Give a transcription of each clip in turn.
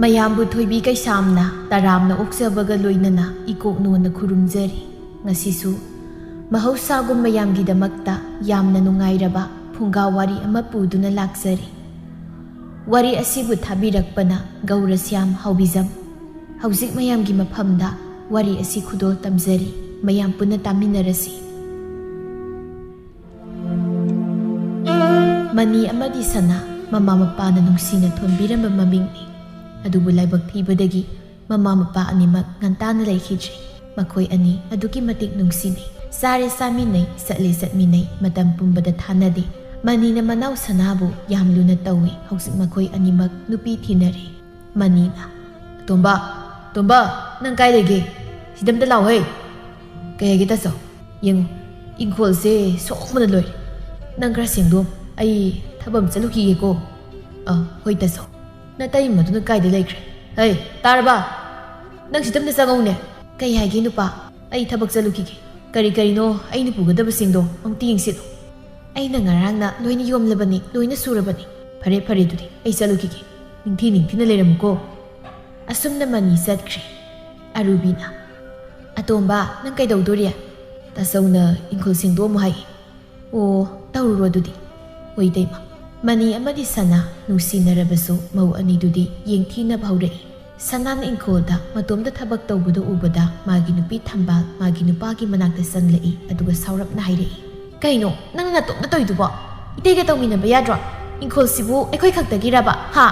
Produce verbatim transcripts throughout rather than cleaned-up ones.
ꯃꯌꯥꯝꯕꯨ ꯊꯣꯏꯕꯤ ꯀꯩꯁꯥꯝꯅ ꯇꯔꯥꯝꯅ ꯑꯣꯛꯆꯕꯒ ꯂꯣꯏꯅꯅ ꯏꯀꯣꯛ ꯅꯣꯟꯅ ꯈꯨꯔꯨꯝꯖꯔꯤ꯫ ꯉꯁꯤꯁꯨ ꯃꯍꯧꯁꯥꯒꯨꯝ ꯃꯌꯥꯝꯒꯤꯗꯃꯛꯇ ꯌꯥꯝꯅ ꯅꯨꯡꯉꯥꯏꯔꯕ ꯐꯨꯡꯒꯥ ꯋꯥꯔꯤ ꯑꯃ ꯄꯨꯗꯨꯅ ꯂꯥꯛꯆꯔꯤ꯫ ꯋꯥꯔꯤ ꯑꯁꯤꯕꯨ ꯊꯥꯕꯤꯔꯛꯄꯅ ꯒꯧꯔꯁ꯭ꯌꯥꯝ ꯍꯥꯎꯕꯤꯖꯝ꯫ ꯍꯧꯖꯤꯛ ꯃꯌꯥꯝꯒꯤ ꯃꯐꯝꯗ ꯋꯥꯔꯤ ꯑꯁꯤ ꯈꯨꯗꯣꯜ ꯇꯝꯖꯔꯤ꯫ ꯃꯌꯥꯝ ꯄꯨꯟꯅ ꯇꯥꯃꯤꯟꯅꯔꯁꯤ꯫ ꯃꯅꯤ ꯑꯃꯗꯤ ꯁꯅꯥ ꯃꯃꯥ ꯃꯄꯥꯅ ꯅꯨꯡꯁꯤꯅ ꯊꯣꯟꯕꯤꯔꯝꯕ ꯃꯃꯤꯡꯅꯤ꯫ ꯑꯗꯨꯕꯨ ꯂꯥꯏꯕꯛ ꯊꯤꯕꯗꯒꯤ ꯃꯃꯥ ꯃꯄꯥ ꯑꯅꯤꯃꯛ ꯉꯟꯇꯥꯅ ꯂꯩꯈꯤꯗ꯭ꯔꯦ꯫ ꯃꯈꯣꯏ ꯑꯅꯤ ꯑꯗꯨꯛꯀꯤ ꯃꯇꯤꯛ ꯅꯨꯡꯁꯤꯅꯩ꯫ ꯆꯥꯔꯦ ꯆꯥꯃꯤꯟꯅꯩ, ꯆꯠꯂꯦ ꯆꯠꯃꯤꯟꯅꯩ, ꯃꯇꯝ ꯄꯨꯝꯕꯗ ꯊꯥꯅꯗꯦ꯫ ꯃꯅꯤꯅ ꯃꯅꯥꯎ ꯁꯅꯥꯕꯨ ꯌꯥꯝ ꯂꯨꯅ ꯇꯧꯏ꯫ ꯍꯧꯖꯤꯛ ꯃꯈꯣꯏ ꯑꯅꯤꯃꯛ ꯅꯨꯄꯤ ꯊꯤꯅꯔꯦ꯫ ꯃꯅꯤꯅ, "ꯇꯣꯝꯕ, ꯇꯣꯝꯕ, ꯅꯪ ꯀꯥꯏ ꯂꯩꯒꯦ? ꯁꯤꯗ ꯑꯝꯇ ꯂꯥꯛꯑꯣꯍꯦ꯫ ꯀꯩ ꯍꯥꯏꯒꯦ ꯇꯥꯆꯧ? ꯌꯦꯡꯉꯨ, ꯏꯪꯈꯣꯜꯁꯦ ꯁꯣꯛꯃꯅ ꯂꯣꯏꯔꯦ꯫ ꯅꯪ ꯈꯔ ꯁꯦꯡꯗꯣꯛ, ꯑꯩ ꯊꯕꯛ ꯑꯃ ꯆꯠꯂꯨꯈꯤꯒꯦꯀꯣ꯫" "ꯑ, ꯍꯣꯏ ꯇꯥꯆꯧ꯫ ꯅꯇꯩꯃꯗꯨꯅ ꯀꯥꯏꯗ ꯂꯩꯈ꯭ꯔꯦ? ꯍꯩ, ꯇꯥꯔꯕ? ꯅꯪ ꯁꯤꯗ ꯑꯝꯇ ꯆꯪꯉꯧꯅꯦ꯫" "ꯀꯩ ꯍꯥꯏꯒꯦ ꯅꯨꯄꯥ?" "ꯑꯩ ꯊꯕꯛ ꯆꯠꯂꯨꯈꯤꯒꯦ꯫ ꯀꯔꯤ ꯀꯔꯤꯅꯣ ꯑꯩꯅ ꯄꯨꯒꯗꯕꯁꯤꯡꯗꯣ ꯑꯃꯨꯛꯇ ꯌꯦꯡꯁꯤꯜꯂꯨ꯫" "ꯑꯩꯅ ꯉꯔꯥꯡꯅ ꯂꯣꯏꯅ ꯌꯣꯝꯂꯕꯅꯤ, ꯂꯣꯏꯅ ꯁꯨꯔꯕꯅꯤ꯫" "ꯐꯔꯦ, ꯐꯔꯦ, ꯑꯗꯨꯗꯤ ꯑꯩ ꯆꯠꯂꯨꯈꯤꯒꯦ꯫ ꯅꯤꯡꯊꯤ ꯅꯤꯡꯊꯤꯅ ꯂꯩꯔꯝꯃꯨꯀꯣ꯫" ꯑꯁꯨꯝꯅ ꯃꯅꯤ ꯆꯠꯈ꯭ꯔꯦ꯫ ꯑꯔꯨꯕꯤꯅ, "ꯑꯇꯣꯝꯕ, ꯅꯪ ꯀꯩꯗꯧꯗꯣꯔꯤ?" "ꯇꯥꯆꯧꯅ ꯏꯪꯈꯣꯜ ꯁꯦꯡꯗꯣꯛꯑꯝꯃꯨ ꯍꯥꯏ꯫" "ꯑꯣ, ꯇꯧꯔꯨꯔꯣ ꯑꯗꯨꯗꯤ꯫" "ꯍꯣꯏ, ꯏꯇꯩꯃ꯫" ꯃꯅꯤ ꯑꯃꯗꯤ ꯁꯅꯥ ꯅꯨꯡꯁꯤꯅꯔꯕꯁꯨ ꯃꯧ ꯑꯅꯤꯗꯨꯗꯤ ꯌꯦꯡꯊꯤꯅꯕ ꯍꯧꯔꯛꯏ꯫ ꯁꯅꯥꯅ ꯏꯪꯈꯣꯜꯗ ꯃꯇꯣꯝꯇ ꯊꯕꯛ ꯇꯧꯕꯗꯨ ꯎꯕꯗ ꯃꯥꯒꯤ ꯅꯨꯄꯤ ꯊꯝꯕꯥꯜ ꯃꯥꯒꯤ ꯅꯨꯄꯥꯒꯤ ꯃꯅꯥꯛꯇ ꯆꯪꯂꯛꯏ, ꯑꯗꯨꯒ ꯁꯥꯎꯔꯞꯅ ꯍꯥꯏꯔꯛꯏ, "ꯀꯩꯅꯣ ꯅꯪꯅ ꯅꯇꯣꯝꯇ ꯇꯧꯔꯤꯗꯨꯕꯣ? ꯏꯇꯩꯒ ꯇꯧꯃꯤꯟꯅꯕ ꯌꯥꯗ꯭ꯔꯣ? ꯏꯪꯈꯣꯜꯁꯤꯕꯨ ꯑꯩꯈꯣꯏ ꯈꯛꯇꯒꯤꯔꯕ, ꯍꯥ?"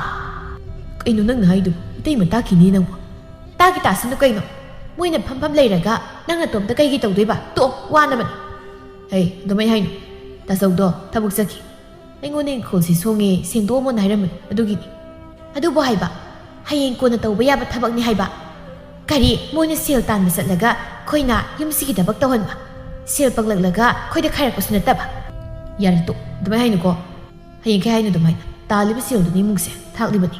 "ꯀꯩꯅꯣ ꯅꯪꯅ ꯍꯥꯏꯗꯨꯕꯣ? ꯏꯇꯩꯃ ꯇꯥꯈꯤꯅꯤ ꯅꯪꯕꯨ꯫" "ꯇꯥꯒꯤ ꯇꯥꯁꯅꯨ ꯀꯩꯅꯣ꯫ ꯃꯣꯏꯅ ꯐꯝ ꯐꯝ ꯂꯩꯔꯒ ꯅꯪ ꯅꯇꯣꯝꯇ ꯀꯩꯒꯤ ꯇꯧꯗꯣꯏꯕ? ꯇꯣꯛꯑꯣ, ꯋꯥꯅꯕꯅꯤ꯫" "ꯍꯩ, ꯑꯗꯨꯃꯥꯏ ꯍꯥꯏꯅꯨ꯫ ꯇꯥꯆꯧꯗꯣ ꯊꯕꯛ ꯆꯠꯈꯤ꯫ ꯑꯩꯉꯣꯟꯗ ꯏꯪꯈꯣꯜꯁꯤ ꯁꯣꯡꯉꯦ, ꯁꯦꯡꯗꯣꯛꯑꯝꯃꯣꯅ ꯍꯥꯏꯔꯝꯕꯅꯤ, ꯑꯗꯨꯒꯤꯅꯤ꯫" "ꯑꯗꯨꯕꯨ ꯍꯥꯏꯕ, ꯍꯌꯦꯡ ꯀꯣꯟꯅ ꯇꯧꯕ ꯌꯥꯕ ꯊꯕꯛꯅꯤ ꯍꯥꯏꯕ꯫ ꯀꯔꯤ, ꯃꯣꯏꯅ ꯁꯦꯜ ꯇꯥꯟꯕ ꯆꯠꯂꯒ ꯑꯩꯈꯣꯏꯅ ꯌꯨꯝꯁꯤꯒꯤ ꯊꯕꯛ ꯇꯧꯍꯟꯕ? ꯁꯦꯜ ꯄꯛꯂꯛꯂꯒ ꯑꯩꯈꯣꯏꯗ ꯈꯥꯏꯔꯛꯄꯁꯨ ꯅꯠꯇꯕ꯫" "ꯌꯥꯔꯦ, ꯇꯣꯛ, ꯑꯗꯨꯃꯥꯏ ꯍꯥꯏꯅꯨꯀꯣ꯫ ꯍꯌꯦꯡꯈꯩ ꯍꯥꯏꯅꯨ ꯑꯗꯨꯃꯥꯏꯅ꯫ ꯇꯥꯜꯂꯤꯕ ꯁꯦꯜꯗꯨꯅ ꯏꯃꯨꯡꯁꯦ ꯊꯥꯛꯂꯤꯕꯅꯤ꯫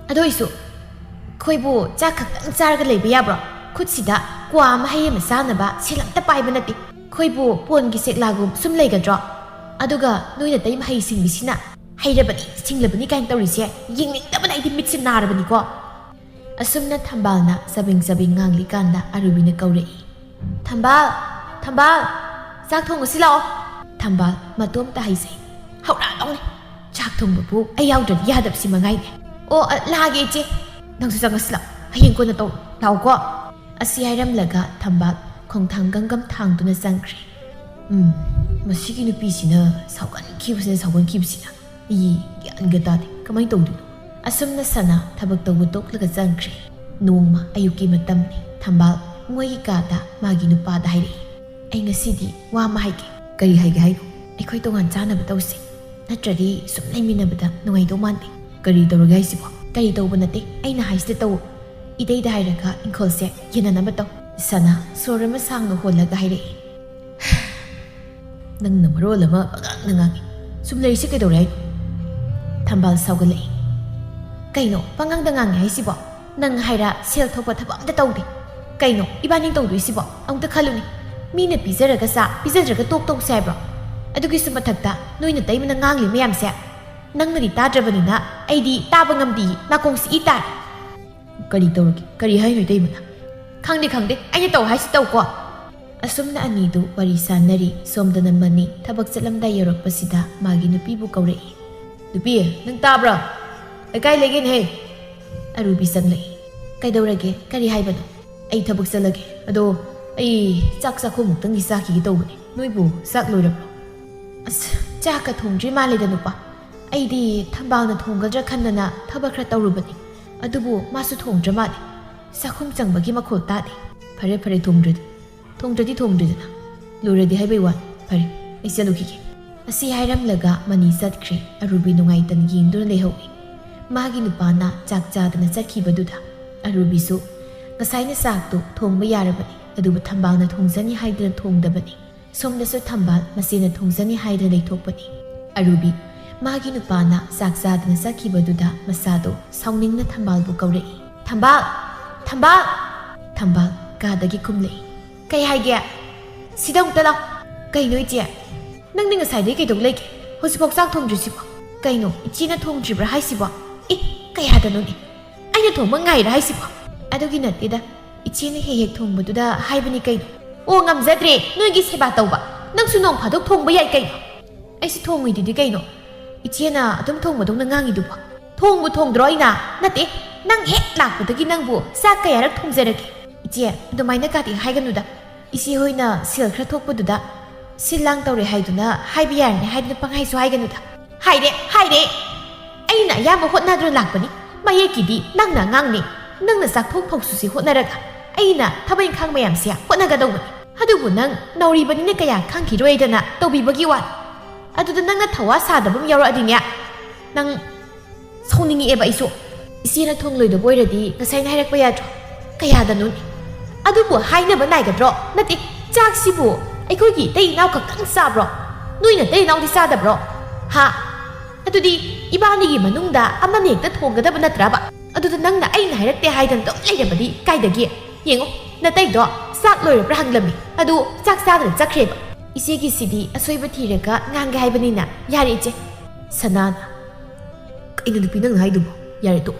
ꯑꯗꯨ ꯑꯣꯏꯁꯨ ꯑꯩꯈꯣꯏꯕꯨ ꯆꯥꯛ ꯈꯛꯇꯪ ꯆꯥꯔꯒ ꯂꯩꯕ ꯌꯥꯕ꯭ꯔꯣ? ꯈꯨꯠꯁꯤꯗ ꯀ꯭ꯋꯥ ꯑꯃ, ꯍꯩ ꯑꯃ ꯆꯥꯅꯕ ꯁꯦꯜ ꯑꯝꯇ ꯄꯥꯏꯕ ꯅꯠꯇꯦ꯫ ꯑꯩꯈꯣꯏꯕꯨ ꯄꯣꯟꯒꯤ ꯆꯦꯛꯂꯥꯒꯨꯝ ꯁꯨꯝ ꯂꯩꯒꯗ꯭ꯔꯣ? ꯑꯗꯨꯒ ꯅꯣꯏ ꯅꯇꯩꯃ ꯍꯩꯁꯤꯡꯕꯤꯁꯤꯅ "ꯍꯩꯔꯕꯅꯤ, ꯁꯤꯡꯂꯕꯅꯤ" ꯀꯥꯏꯅ ꯇꯧꯔꯤꯁꯦ ꯌꯦꯡꯅꯤꯡꯗꯕꯅ ꯑꯩꯗꯤ ꯃꯤꯠꯁꯦ ꯅꯥꯔꯕꯅꯤꯀꯣ꯫ ꯑꯁꯨꯝꯅ ꯊꯝꯕꯥꯜꯅ ꯆꯕꯤꯡ ꯆꯕꯤꯡ ꯉꯥꯡꯂꯤꯀꯥꯟꯗ ꯑꯔꯨꯕꯤꯅ ꯀꯧꯔꯛꯏ, "ꯊꯝꯕꯥꯜ, ꯊꯝꯕꯥꯜ, ꯆꯥꯛ ꯊꯣꯡꯉꯨꯁꯤ ꯂꯥꯛꯑꯣ"꯫ ꯊꯝꯕꯥꯜ ꯃꯇꯣꯝꯇ ꯍꯩꯖꯩ꯫ ꯍꯧꯔꯛꯑꯗꯧꯅꯤ꯫ ꯆꯥꯛ ꯊꯣꯡꯕꯕꯨ ꯑꯩ ꯌꯥꯎꯗ꯭ꯔꯗꯤ ꯌꯥꯗꯕꯁꯤ ꯃꯉꯥꯏꯅꯦ꯫ "ꯑꯣ, ꯑ, ꯂꯥꯛꯑꯒꯦ ꯏꯆꯦ꯫ ꯅꯪꯁꯨ ꯆꯪꯉꯁꯤ ꯂꯥꯛꯑꯣ꯫ ꯍꯌꯦꯡ ꯀꯣꯟꯅ ꯇꯧ ꯂꯥꯛꯑꯣꯀꯣ"꯫ ꯑꯁꯤ ꯍꯥꯏꯔꯝꯂꯒ ꯊꯝꯕꯥꯜ ꯈꯣꯡꯊꯥꯡ ꯒꯝꯒꯝ ꯊꯥꯡꯗꯨꯅ ꯆꯪꯈ꯭ꯔꯦ꯫ ꯎꯝ, ꯃꯁꯤꯒꯤ ꯅꯨꯄꯤꯁꯤꯅ ꯁꯥꯎꯒꯟꯈꯤꯕꯁꯤꯅ ꯁꯥꯎꯒꯟꯈꯤꯕꯁꯤꯅ꯫ ꯑꯩ ꯒ꯭ꯌꯥꯟꯒ ꯇꯥꯗꯦ꯫ ꯀꯃꯥꯏꯅ ꯇꯧꯗꯣꯏꯅꯣ? ꯑꯁꯨꯝꯅ ꯁꯅꯥ ꯊꯕꯛ ꯇꯧꯕ ꯇꯣꯛꯂꯒ ꯆꯪꯈ꯭ꯔꯦ꯫ ꯅꯣꯡꯃ ꯑꯌꯨꯛꯀꯤ ꯃꯇꯝꯅꯤ꯫ ꯊꯝꯕꯥꯜ ꯃꯣꯏꯒꯤ ꯀꯥꯗ ꯃꯥꯒꯤ ꯅꯨꯄꯥꯗ ꯍꯥꯏꯔꯛꯏ, "ꯑꯩ ꯉꯁꯤꯗꯤ ꯋꯥ ꯑꯃ ꯍꯥꯏꯒꯦ"꯫ "ꯀꯔꯤ ꯍꯥꯏꯒꯦ ꯍꯥꯏꯅꯣ?" "ꯑꯩꯈꯣꯏ ꯇꯣꯉꯥꯟ ꯆꯥꯅꯕ ꯇꯧꯁꯦ꯫ ꯅꯠꯇ꯭ꯔꯗꯤ ꯁꯨꯝ ꯂꯩꯃꯤꯟꯅꯕꯗ ꯅꯨꯡꯉꯥꯏꯗꯧ ꯃꯥꯟꯗꯦ"꯫ "ꯀꯔꯤ ꯇꯧꯔꯒꯦ ꯍꯥꯏꯁꯤꯕꯣ?" "ꯀꯔꯤ ꯇꯧꯕ ꯅꯠꯇꯦ, ꯑꯩꯅ ꯍꯥꯏꯁꯤꯗ ꯇꯧ"꯫ ꯏꯇꯩꯗ ꯍꯥꯏꯔꯒ ꯏꯪꯈꯣꯜꯁꯦ ꯌꯦꯟꯅꯅꯕ ꯇꯧ꯫ ꯁꯅꯥ ꯁꯣꯔ ꯑꯃ ꯁꯥꯡꯅ ꯍꯣꯜꯂꯒ ꯍꯥꯏꯔꯛꯏ, "ꯅꯪꯅ ꯃꯔꯣꯜ ꯑꯃ ꯄꯉꯥꯡꯗ ꯉꯥꯡꯉꯤ꯫ ꯁꯨꯝ ꯂꯩꯔꯤꯁꯤ ꯀꯩꯗꯧꯔꯦ ꯍꯥꯏꯅꯣ?" ꯊꯝꯕꯥꯜ ꯁꯥꯎꯒꯠꯂꯛꯏ꯫ "ꯀꯩꯅꯣ ꯄꯉꯥꯡꯗ ꯉꯥꯡꯉꯦ ꯍꯥꯏꯁꯤꯕꯣ? ꯅꯪ ꯍꯥꯏꯔ ꯁꯦꯜ ꯊꯣꯛꯄ ꯊꯕꯛ ꯑꯝꯇ ꯇꯧꯗꯦ꯫ ꯀꯩꯅꯣ ꯏꯕꯥꯅꯤ ꯇꯧꯗꯣꯏꯁꯤꯕꯣ? ꯑꯃꯨꯛꯇ ꯈꯜꯂꯨꯅꯦ꯫ ꯃꯤꯅ ꯄꯤꯖꯔꯒ ꯆꯥ, ꯄꯤꯖꯗ꯭ꯔꯒ ꯇꯣꯛ ꯇꯧꯁꯦ ꯍꯥꯏꯕ꯭ꯔꯣ? ꯑꯗꯨꯒꯤꯁꯨ ꯃꯊꯛꯇ ꯅꯣꯏ ꯅꯇꯩꯃꯅ ꯉꯥꯡꯂꯤ ꯃꯌꯥꯝꯁꯦ ꯅꯪꯅꯗꯤ ꯇꯥꯗ꯭ꯔꯕꯅꯤꯅ ꯑꯩꯗꯤ ꯇꯥꯕ ꯉꯝꯗꯦ, ꯅꯥꯀꯣꯡꯁꯤ ꯏ ꯇꯥꯔꯦ"꯫ "ꯀꯔꯤ ꯇꯧꯔꯒꯦ? ꯀꯔꯤ ꯍꯥꯏꯅꯣ ꯏꯇꯩꯃꯅ?" "ꯈꯪꯗꯦ, ꯈꯪꯗꯦ, ꯑꯩꯅ ꯇꯧ ꯍꯥꯏꯁꯤ ꯇꯧꯀꯣ"꯫ ꯑꯁꯨꯝꯅ ꯑꯅꯤꯗꯨ ꯋꯥꯔꯤ ꯁꯥꯟꯅꯔꯤ꯫ ꯁꯣꯝꯗꯅ ꯃꯅꯤ ꯊꯕꯛ ꯆꯠꯂꯝꯗꯥꯏ ꯌꯧꯔꯛꯄꯁꯤꯗ ꯃꯥꯒꯤ ꯅꯨꯄꯤꯕꯨ ꯀꯧꯔꯛꯏ꯫ "ꯅꯨꯄꯤ, ꯅꯪ ꯇꯥꯕ꯭ꯔꯣ? ꯑꯩ ꯀꯥꯏ ꯂꯩꯒꯦꯅꯦꯍꯦ?" ꯑꯔꯨꯕꯤ ꯆꯪꯂꯛꯏ꯫ "ꯀꯩꯗꯧꯔꯒꯦ? ꯀꯔꯤ ꯍꯥꯏꯕꯅꯣ?" "ꯑꯩ ꯊꯕꯛ ꯆꯠꯂꯒꯦ꯫ ꯑꯗꯣ ꯑꯩ ꯆꯥꯛ ꯆꯥꯛꯈꯨꯝꯃꯨꯛꯇꯪꯗꯤ ꯆꯥꯈꯤꯒꯦ ꯇꯧꯕꯅꯦ꯫ ꯅꯣꯏꯕꯨ ꯆꯥꯛ ꯂꯣꯏꯔꯕ꯭ꯔꯣ?" "ꯑꯁ, ꯆꯥꯛꯀ ꯊꯣꯡꯗ꯭ꯔꯤ ꯃꯥꯜꯂꯦꯗ ꯅꯨꯄꯥ꯫ ꯑꯩꯗꯤ ꯊꯝꯕꯥꯜꯅ ꯊꯣꯡꯒꯗ꯭ꯔꯥ ꯈꯟꯗꯅ ꯊꯕꯛ ꯈꯔ ꯇꯧꯔꯨꯕꯅꯤ꯫ ꯑꯗꯨꯕꯨ ꯃꯥꯁꯨ ꯊꯣꯡꯗ꯭ꯔ ꯃꯥꯜꯂꯦ꯫ ꯆꯥꯛꯈꯨꯝ ꯆꯪꯕꯒꯤ ꯃꯈꯣꯜ ꯇꯥꯗꯦ"꯫ "ꯐꯔꯦ, ꯐꯔꯦ, ꯊꯣꯡꯗ꯭ꯔꯗꯤ꯫ ꯊꯣꯡꯗ꯭ꯔꯗꯤ ꯊꯣꯡꯗ꯭ꯔꯦꯗꯅ꯫ ꯂꯣꯏꯔꯗꯤ ꯍꯥꯏꯕꯩ ꯋꯥꯅꯤ꯫ ꯐꯔꯦ, ꯑꯩ ꯆꯠꯂꯨꯈꯤꯒꯦ"꯫ ꯑꯁꯤ ꯍꯥꯏꯔꯝꯂꯒ ꯃꯅꯤ ꯆꯠꯈ꯭ꯔꯦ꯫ ꯑꯔꯨꯕꯤ ꯅꯨꯡꯉꯥꯏꯇꯅ ꯌꯦꯡꯗꯨꯅ ꯂꯩꯍꯧꯏ꯫ ꯃꯥꯒꯤ ꯅꯨꯄꯥꯅ ꯆꯥꯛ ꯆꯥꯗꯅ ꯆꯠꯈꯤꯕꯗꯨꯗ ꯑꯔꯨꯕꯤꯁꯨ ꯉꯁꯥꯏꯅ ꯆꯥꯛꯇꯨ ꯊꯣꯡꯕ ꯌꯥꯔꯕꯅꯤ, ꯑꯗꯨꯕꯨ ꯊꯝꯕꯥꯜꯅ ꯊꯣꯡꯖꯅꯤ ꯍꯥꯏꯗꯨꯅ ꯊꯣꯡꯗꯕꯅꯤ꯫ ꯁꯣꯝꯗꯁꯨ ꯊꯝꯕꯥꯜ ꯃꯆꯦꯅ ꯊꯣꯡꯖꯅꯤ ꯍꯥꯏꯗꯨꯅ ꯂꯩꯊꯣꯛꯄꯅꯤ꯫ ꯑꯔꯨꯕꯤ ꯃꯥꯒꯤ ꯅꯨꯄꯥꯅ ꯆꯥꯛ ꯆꯥꯗꯅ ꯆꯠꯈꯤꯕꯗꯨꯗ ꯃꯆꯥꯗꯣ ꯁꯥꯎꯅꯤꯡꯅ ꯊꯝꯕꯥꯜꯕꯨ ꯀꯧꯔꯛꯏ꯫ "ꯊꯝꯕꯥꯜ! ꯊꯝꯕꯥꯜ!" ꯊꯝꯕꯥꯜ ꯀꯥꯗꯒꯤ ꯀꯨꯝꯂꯛꯏ꯫ "ꯀꯩ ꯍꯥꯏꯒꯦ? ꯁꯤꯗ ꯑꯃꯨꯛꯇ ꯂꯥꯎ"꯫ "ꯀꯩꯅꯣ ꯏꯆꯦ? ꯅꯪꯗꯤ ꯉꯁꯥꯏꯗꯒꯤ ꯀꯩꯗꯧ ꯂꯩꯒꯦ? ꯍꯧꯖꯤꯛꯐꯥꯎ ꯆꯥꯛ ꯊꯣꯡꯗ꯭ꯔꯤꯁꯤꯕꯣ?" "ꯀꯩꯅꯣ, ꯏꯆꯦꯅ ꯊꯣꯡꯗ꯭ꯔꯤꯕ꯭ꯔꯥ ꯍꯥꯏꯁꯤꯕꯣ? ꯑꯦ, ꯀꯌꯥꯗꯅꯣꯅꯦ? ꯑꯩꯅ ꯊꯣꯡꯕ ꯉꯥꯏꯔꯥ ꯍꯥꯏꯁꯤꯕꯣ?" "ꯑꯗꯨꯒꯤ ꯅꯠꯇꯦꯗ, ꯏꯆꯦꯅ ꯍꯦꯛ ꯍꯦꯛ ꯊꯣꯡꯕꯗꯨꯗ ꯍꯥꯏꯕꯅꯤ ꯀꯩꯅꯣ꯫" "ꯑꯣ, ꯉꯝꯖꯗ꯭ꯔꯦ ꯅꯣꯏꯒꯤ ꯁꯦꯕꯥ ꯇꯧꯕ꯫ ꯅꯪꯁꯨ ꯅꯣꯡ ꯐꯥꯗꯣꯛ ꯊꯣꯡꯕ ꯌꯥꯏ ꯀꯩꯅꯣ꯫" "ꯑꯩꯁꯨ ꯊꯣꯡꯉꯤꯗꯨꯗꯤ ꯀꯩꯅꯣ, ꯏꯆꯦꯅ ꯑꯗꯨꯝ ꯊꯣꯡꯕꯗꯧꯅ ꯉꯥꯡꯉꯤꯗꯨꯕꯣ?" "ꯊꯣꯡꯕꯨ ꯊꯣꯡꯗ꯭ꯔꯣ ꯑꯩꯅ?" "ꯅꯠꯇꯦ, ꯅꯪ ꯍꯦꯛ ꯂꯥꯛꯄꯗꯒꯤ ꯅꯪꯕꯨ ꯆꯥꯛ ꯀꯌꯥꯔꯛ ꯊꯣꯡꯖꯔꯒꯦ?" "ꯏꯆꯦ, ꯑꯗꯨꯃꯥꯏꯅ ꯀꯥꯇꯤ ꯍꯥꯏꯒꯅꯨꯗ꯫ ꯏꯆꯦ ꯍꯣꯏꯅ ꯁꯦꯜ ꯈꯔ ꯊꯣꯛꯄꯗꯨꯗ ꯁꯤꯜ ꯂꯥꯡ ꯇꯧꯔꯦ ꯍꯥꯏꯗꯨꯅ ꯍꯥꯏꯕ ꯌꯥꯔꯅꯤ ꯍꯥꯏꯗꯨꯅ ꯄꯪꯍꯥꯏꯁꯨ ꯍꯥꯏꯒꯅꯨꯗ꯫" "ꯍꯥꯏꯔꯦ, ꯍꯥꯏꯔꯦ꯫ ꯑꯩꯅ ꯑꯌꯥꯝꯕ ꯍꯣꯠꯅꯗꯨꯅ ꯂꯥꯛꯄꯅꯤ꯫ ꯃꯌꯦꯛꯀꯤꯗꯤ ꯅꯪꯅ ꯑꯉꯥꯡꯅꯤ꯫ ꯅꯪꯅ ꯆꯥꯛꯊꯣꯡ ꯐꯧꯁꯨꯁꯤ ꯍꯣꯠꯅꯔꯒ ꯑꯩꯅ ꯊꯕꯛ ꯏꯪꯈꯥꯡ ꯃꯌꯥꯝꯁꯦ ꯍꯣꯠꯅꯒꯗꯧꯕꯅꯤ꯫ ꯑꯗꯨꯕꯨ ꯅꯪ ꯅꯧꯔꯤꯕꯅꯤꯅ ꯀꯌꯥ ꯈꯪꯈꯤꯔꯣꯏꯗꯅ ꯇꯧꯕꯤꯕꯒꯤ ꯋꯥꯅꯤ꯫ ꯑꯗꯨꯗ ꯅꯪꯅ ꯊꯧꯋꯥ ꯁꯥꯗꯕ ꯑꯃ ꯌꯥꯎꯔꯛꯑꯗꯤꯅꯦ, ꯅꯪ ꯁꯥꯎꯅꯤꯡꯉꯛꯑꯦꯕ ꯑꯩꯁꯨ꯫ ꯏꯆꯦꯅ ꯊꯣꯡꯂꯣꯏꯗꯕ ꯑꯣꯏꯔꯗꯤ ꯉꯁꯥꯏꯅ ꯍꯥꯏꯔꯛꯄ ꯌꯥꯗ꯭ꯔꯣ? ꯀꯌꯥꯗꯅꯣꯅꯦ? ꯑꯗꯨꯕꯨ ꯍꯥꯏꯅꯕ ꯅꯥꯏꯒꯗ꯭ꯔꯣ? ꯅꯠꯇꯦ, ꯆꯥꯛꯁꯤꯕꯨ ꯑꯩꯈꯣꯏꯒꯤ ꯏꯇꯩ ꯏꯅꯥꯎ ꯈꯛꯇꯪ ꯆꯥꯕ꯭ꯔꯣ? ꯅꯣꯏꯅ ꯏꯇꯩ ꯏꯅꯥꯎꯗꯤ ꯆꯥꯗꯕ꯭ꯔꯣ? ꯍꯥ? ꯑꯗꯨꯗꯤ ꯏꯕꯥꯅꯤꯒꯤ ꯃꯅꯨꯡꯗ ꯑꯃꯅ ꯍꯦꯛꯇ ꯊꯣꯡꯒꯗꯕ ꯅꯠꯇ꯭ꯔꯕ? ꯑꯗꯨꯗ ꯅꯪꯅ ꯑꯩꯅ ꯍꯥꯏꯔꯛꯇꯦ ꯍꯥꯏꯗꯅ ꯑꯗꯨꯝ ꯂꯩꯔꯕꯗꯤ ꯀꯥꯏꯗꯒꯤ? ꯌꯦꯡꯉꯣ, ꯅꯇꯩꯗꯣ ꯆꯥꯛ ꯂꯣꯏꯔꯕ꯭ꯔꯥ ꯍꯪꯂꯝꯃꯤ, ꯑꯗꯨ ꯆꯥꯛ ꯆꯥꯗꯅ ꯆꯠꯈ꯭ꯔꯦꯕ꯫ ꯏꯆꯦꯒꯤꯁꯤꯗꯤ ꯑꯁꯣꯏꯕ ꯊꯤꯔꯒ ꯉꯥꯡꯒꯦ ꯍꯥꯏꯕꯅꯤꯅ ꯌꯥꯔꯦ ꯏꯆꯦ꯫ ꯁꯅꯥꯅ, "ꯀꯩꯅꯣ ꯅꯨꯄꯤ ꯅꯪꯅ ꯍꯥꯏꯗꯨꯕꯣ? ꯌꯥꯔꯦ ꯇꯣꯛ꯫"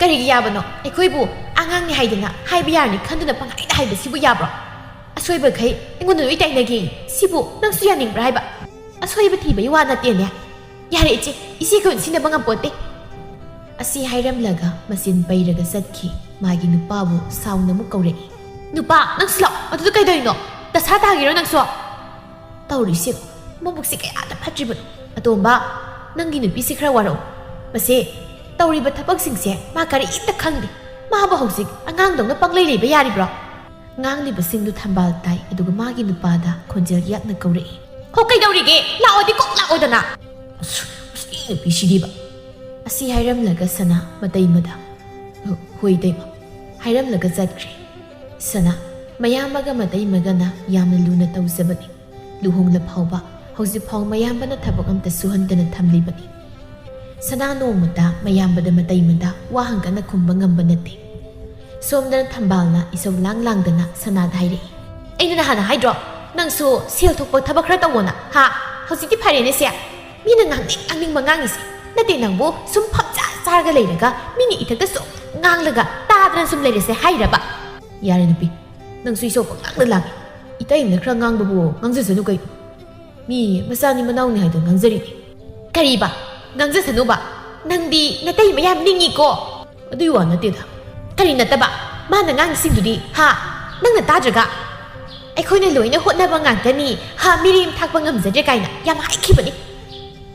"ꯀꯔꯤꯒꯤ ꯌꯥꯕꯅꯣ? ꯑꯩꯈꯣꯏꯕꯨ ꯑꯉꯥꯡꯅꯤ ꯍꯥꯏꯗꯅ ꯍꯥꯏꯕ ꯌꯥꯔꯅꯤ ꯈꯟꯗꯨꯅ ꯄꯪꯍꯥꯏꯗ ꯍꯥꯏꯕꯁꯤꯕꯨ ꯌꯥꯕ꯭ꯔꯣ? ꯑꯁꯣꯏꯕꯈꯩ ꯑꯩꯉꯣꯟꯗ ꯂꯣꯏ ꯇꯥꯏꯅꯒꯦ꯫ ꯁꯤꯕꯨ ꯅꯪꯁꯨ ꯌꯥꯅꯤꯡꯕ꯭ꯔꯥ ꯍꯥꯏꯕ? ꯑꯁꯣꯏꯕ ꯊꯤꯕꯒꯤ ꯋꯥ ꯅꯠꯇꯦꯅꯦ꯫ ꯌꯥꯔꯦ ꯏꯆꯦ, ꯏꯆꯦ ꯀꯧꯅ ꯁꯤꯟꯅꯕ ꯉꯝꯄꯣꯠꯇꯦ꯫" ꯑꯁꯤ ꯍꯥꯏꯔꯝꯂꯒ ꯃꯆꯤꯟ ꯄꯩꯔꯒ ꯆꯠꯈꯤ꯫ ꯃꯥꯒꯤ ꯅꯨꯄꯥꯕꯨ ꯁꯥꯎꯅ ꯑꯃꯨꯛ ꯀꯧꯔꯛꯏ꯫ "ꯅꯨꯄꯥ, ꯅꯪꯁꯨ ꯂꯥꯛꯑꯣ꯫ ꯑꯗꯨꯗ ꯀꯩꯗꯧꯔꯤꯅꯣ? ꯗꯁꯥ ꯇꯥꯈꯤꯔꯣ ꯅꯪꯁꯨ?" ꯇꯧꯔꯤꯁꯦ, ꯃꯕꯨꯛꯁꯦ ꯀꯌꯥꯗ ꯐꯠꯇ꯭ꯔꯤꯕꯅꯣ꯫ "ꯑꯇꯣꯝꯕ, ꯅꯪꯒꯤ ꯅꯨꯄꯤꯁꯦ ꯈꯔ ꯋꯥꯔꯧ꯫ ꯃꯁꯦ ꯇꯧꯔꯤꯕ ꯊꯕꯛꯁꯤꯡꯁꯦ ꯃꯥ ꯀꯔꯤꯝꯇ ꯈꯪꯗꯦ꯫ ꯃꯥꯕꯨ ꯍꯧꯖꯤꯛ ꯑꯉꯥꯡꯗꯧꯅ ꯄꯪꯂꯩ ꯂꯩꯕ ꯌꯥꯔꯤꯕ꯭ꯔꯣ?" ꯉꯥꯡꯂꯤꯕꯁꯤꯡꯗꯨ ꯊꯝꯕꯥꯜ ꯇꯥꯏ, ꯑꯗꯨꯒ ꯃꯥꯒꯤ ꯅꯨꯄꯥꯗ ꯈꯣꯟꯖꯦꯜ ꯌꯥꯛꯅ ꯀꯧꯔꯛꯏ꯫ "ꯍꯣ, ꯀꯩꯗꯧꯔꯤꯒꯦ? ꯂꯥꯛꯑꯣꯗꯤ ꯀꯣꯛ ꯂꯥꯛꯑꯣꯗꯅ!" "ꯑꯁ, ꯑꯁ, ꯏ ꯅꯨꯄꯤꯁꯤꯗꯤꯕ!" ꯑꯁꯤ ꯍꯥꯏꯔꯝꯂꯒ ꯁꯅꯥ ꯃꯇꯩꯃꯗ, "ꯍꯣꯏ, ꯏꯇꯩꯃ," ꯍꯥꯏꯔꯝꯂꯒ ꯆꯠꯈ꯭ꯔꯦ꯫ ꯁꯅꯥ, ꯃꯌꯥꯝꯕꯒ ꯃꯇꯩꯃꯒꯅ ꯌꯥꯝꯅ ꯂꯨꯅ ꯇꯧꯖꯕꯅꯤ꯫ ꯂꯨꯍꯣꯡꯂ ꯐꯥꯎꯕ ꯍꯧꯖꯤꯛꯐꯥꯎ ꯃꯌꯥꯝꯕꯅ ꯊꯕꯛ ꯑꯝꯇ ꯁꯨꯍꯟꯗꯅ ꯊꯝꯂꯤꯕꯅꯤ꯫ ꯁꯅꯥ ꯅꯣꯡꯃꯇ ꯃꯌꯥꯝꯕꯗ ꯃꯇꯩꯃꯗ ꯋꯥ ꯍꯪꯒꯠꯅ ꯈꯨꯝꯕ ꯉꯝꯕ ꯅꯠꯇꯦ꯫ ꯁꯣꯝꯗꯅ ꯊꯝꯕꯥꯜꯅ ꯏꯁꯧ ꯂꯥꯡ ꯂꯥꯡꯗꯅ ꯁꯅꯥꯗ ꯍꯥꯏꯔꯛꯏ, "ꯑꯩꯅ ꯅꯍꯥꯟꯅ ꯍꯥꯏꯗ꯭ꯔꯣ, ꯅꯪꯁꯨ ꯁꯦꯜ ꯊꯣꯛꯄ ꯊꯕꯛ ꯈꯔ ꯇꯧꯋꯣꯅ, ꯍꯥ? ꯍꯧꯖꯤꯛꯇꯤ ꯐꯔꯦꯅꯦ ꯁꯦ꯫ ꯃꯤꯅ ꯉꯥꯡꯅꯤꯡ ꯉꯥꯡꯅꯤꯡꯕ ꯉꯥꯡꯉꯤꯁꯦ꯫ ꯅꯠꯇꯦ, ꯅꯪꯕꯨ ꯁꯨꯝ ꯐꯝꯖꯥ ꯆꯥꯔꯒ ꯂꯩꯔꯒ ꯃꯤꯅ ꯏꯊꯛꯇ ꯁꯨꯝ ꯉꯥꯡꯂꯒ ꯇꯥꯗꯅ ꯁꯨꯝ ꯂꯩꯔꯁꯦ ꯍꯥꯏꯔꯕ? ꯌꯥꯔꯦ ꯅꯨꯄꯤ, ꯅꯪꯁꯨ ꯏꯁꯧ ꯄꯪꯉꯥꯡꯗ ꯂꯥꯡꯉꯤ꯫ ꯏꯇꯩꯅ ꯈꯔ ꯉꯥꯡꯕꯕꯨ ꯉꯥꯡꯖꯁꯅꯨ ꯀꯩꯅꯣ꯫ ꯃꯤ ꯃꯆꯥꯅꯤ ꯃꯅꯥꯎꯅꯤ ꯍꯥꯏꯗꯅ ꯉꯥꯡꯖꯔꯤꯅꯤ꯫ ꯀꯔꯤꯕ? ꯉꯥꯡꯖꯁꯅꯨꯕ? ꯅꯪꯗꯤ ꯅꯇꯩ ꯃꯌꯥꯝ ꯅꯤꯡꯉꯤꯀꯣ꯫ ꯑꯗꯨꯒꯤ ꯋꯥ ꯅꯠꯇꯦꯗ꯫ ꯀꯔꯤ ꯅꯠꯇꯕ? ꯃꯥꯅ ꯉꯥꯡꯉꯤꯁꯤꯡꯗꯨꯗꯤ, ꯍꯥ? ꯅꯪꯅ ꯇꯥꯗ꯭ꯔꯒ? ꯑꯩꯈꯣꯏꯅ ꯂꯣꯏꯅ ꯍꯣꯠꯅꯕ ꯉꯥꯛꯇꯅꯤ, ꯍꯥ, ꯃꯤꯔꯦꯝ ꯊꯥꯛꯄ ꯉꯝꯖꯗ꯭ꯔꯦ ꯀꯥꯏꯅ ꯌꯥꯝ ꯍꯥꯏꯈꯤꯕꯅꯤ꯫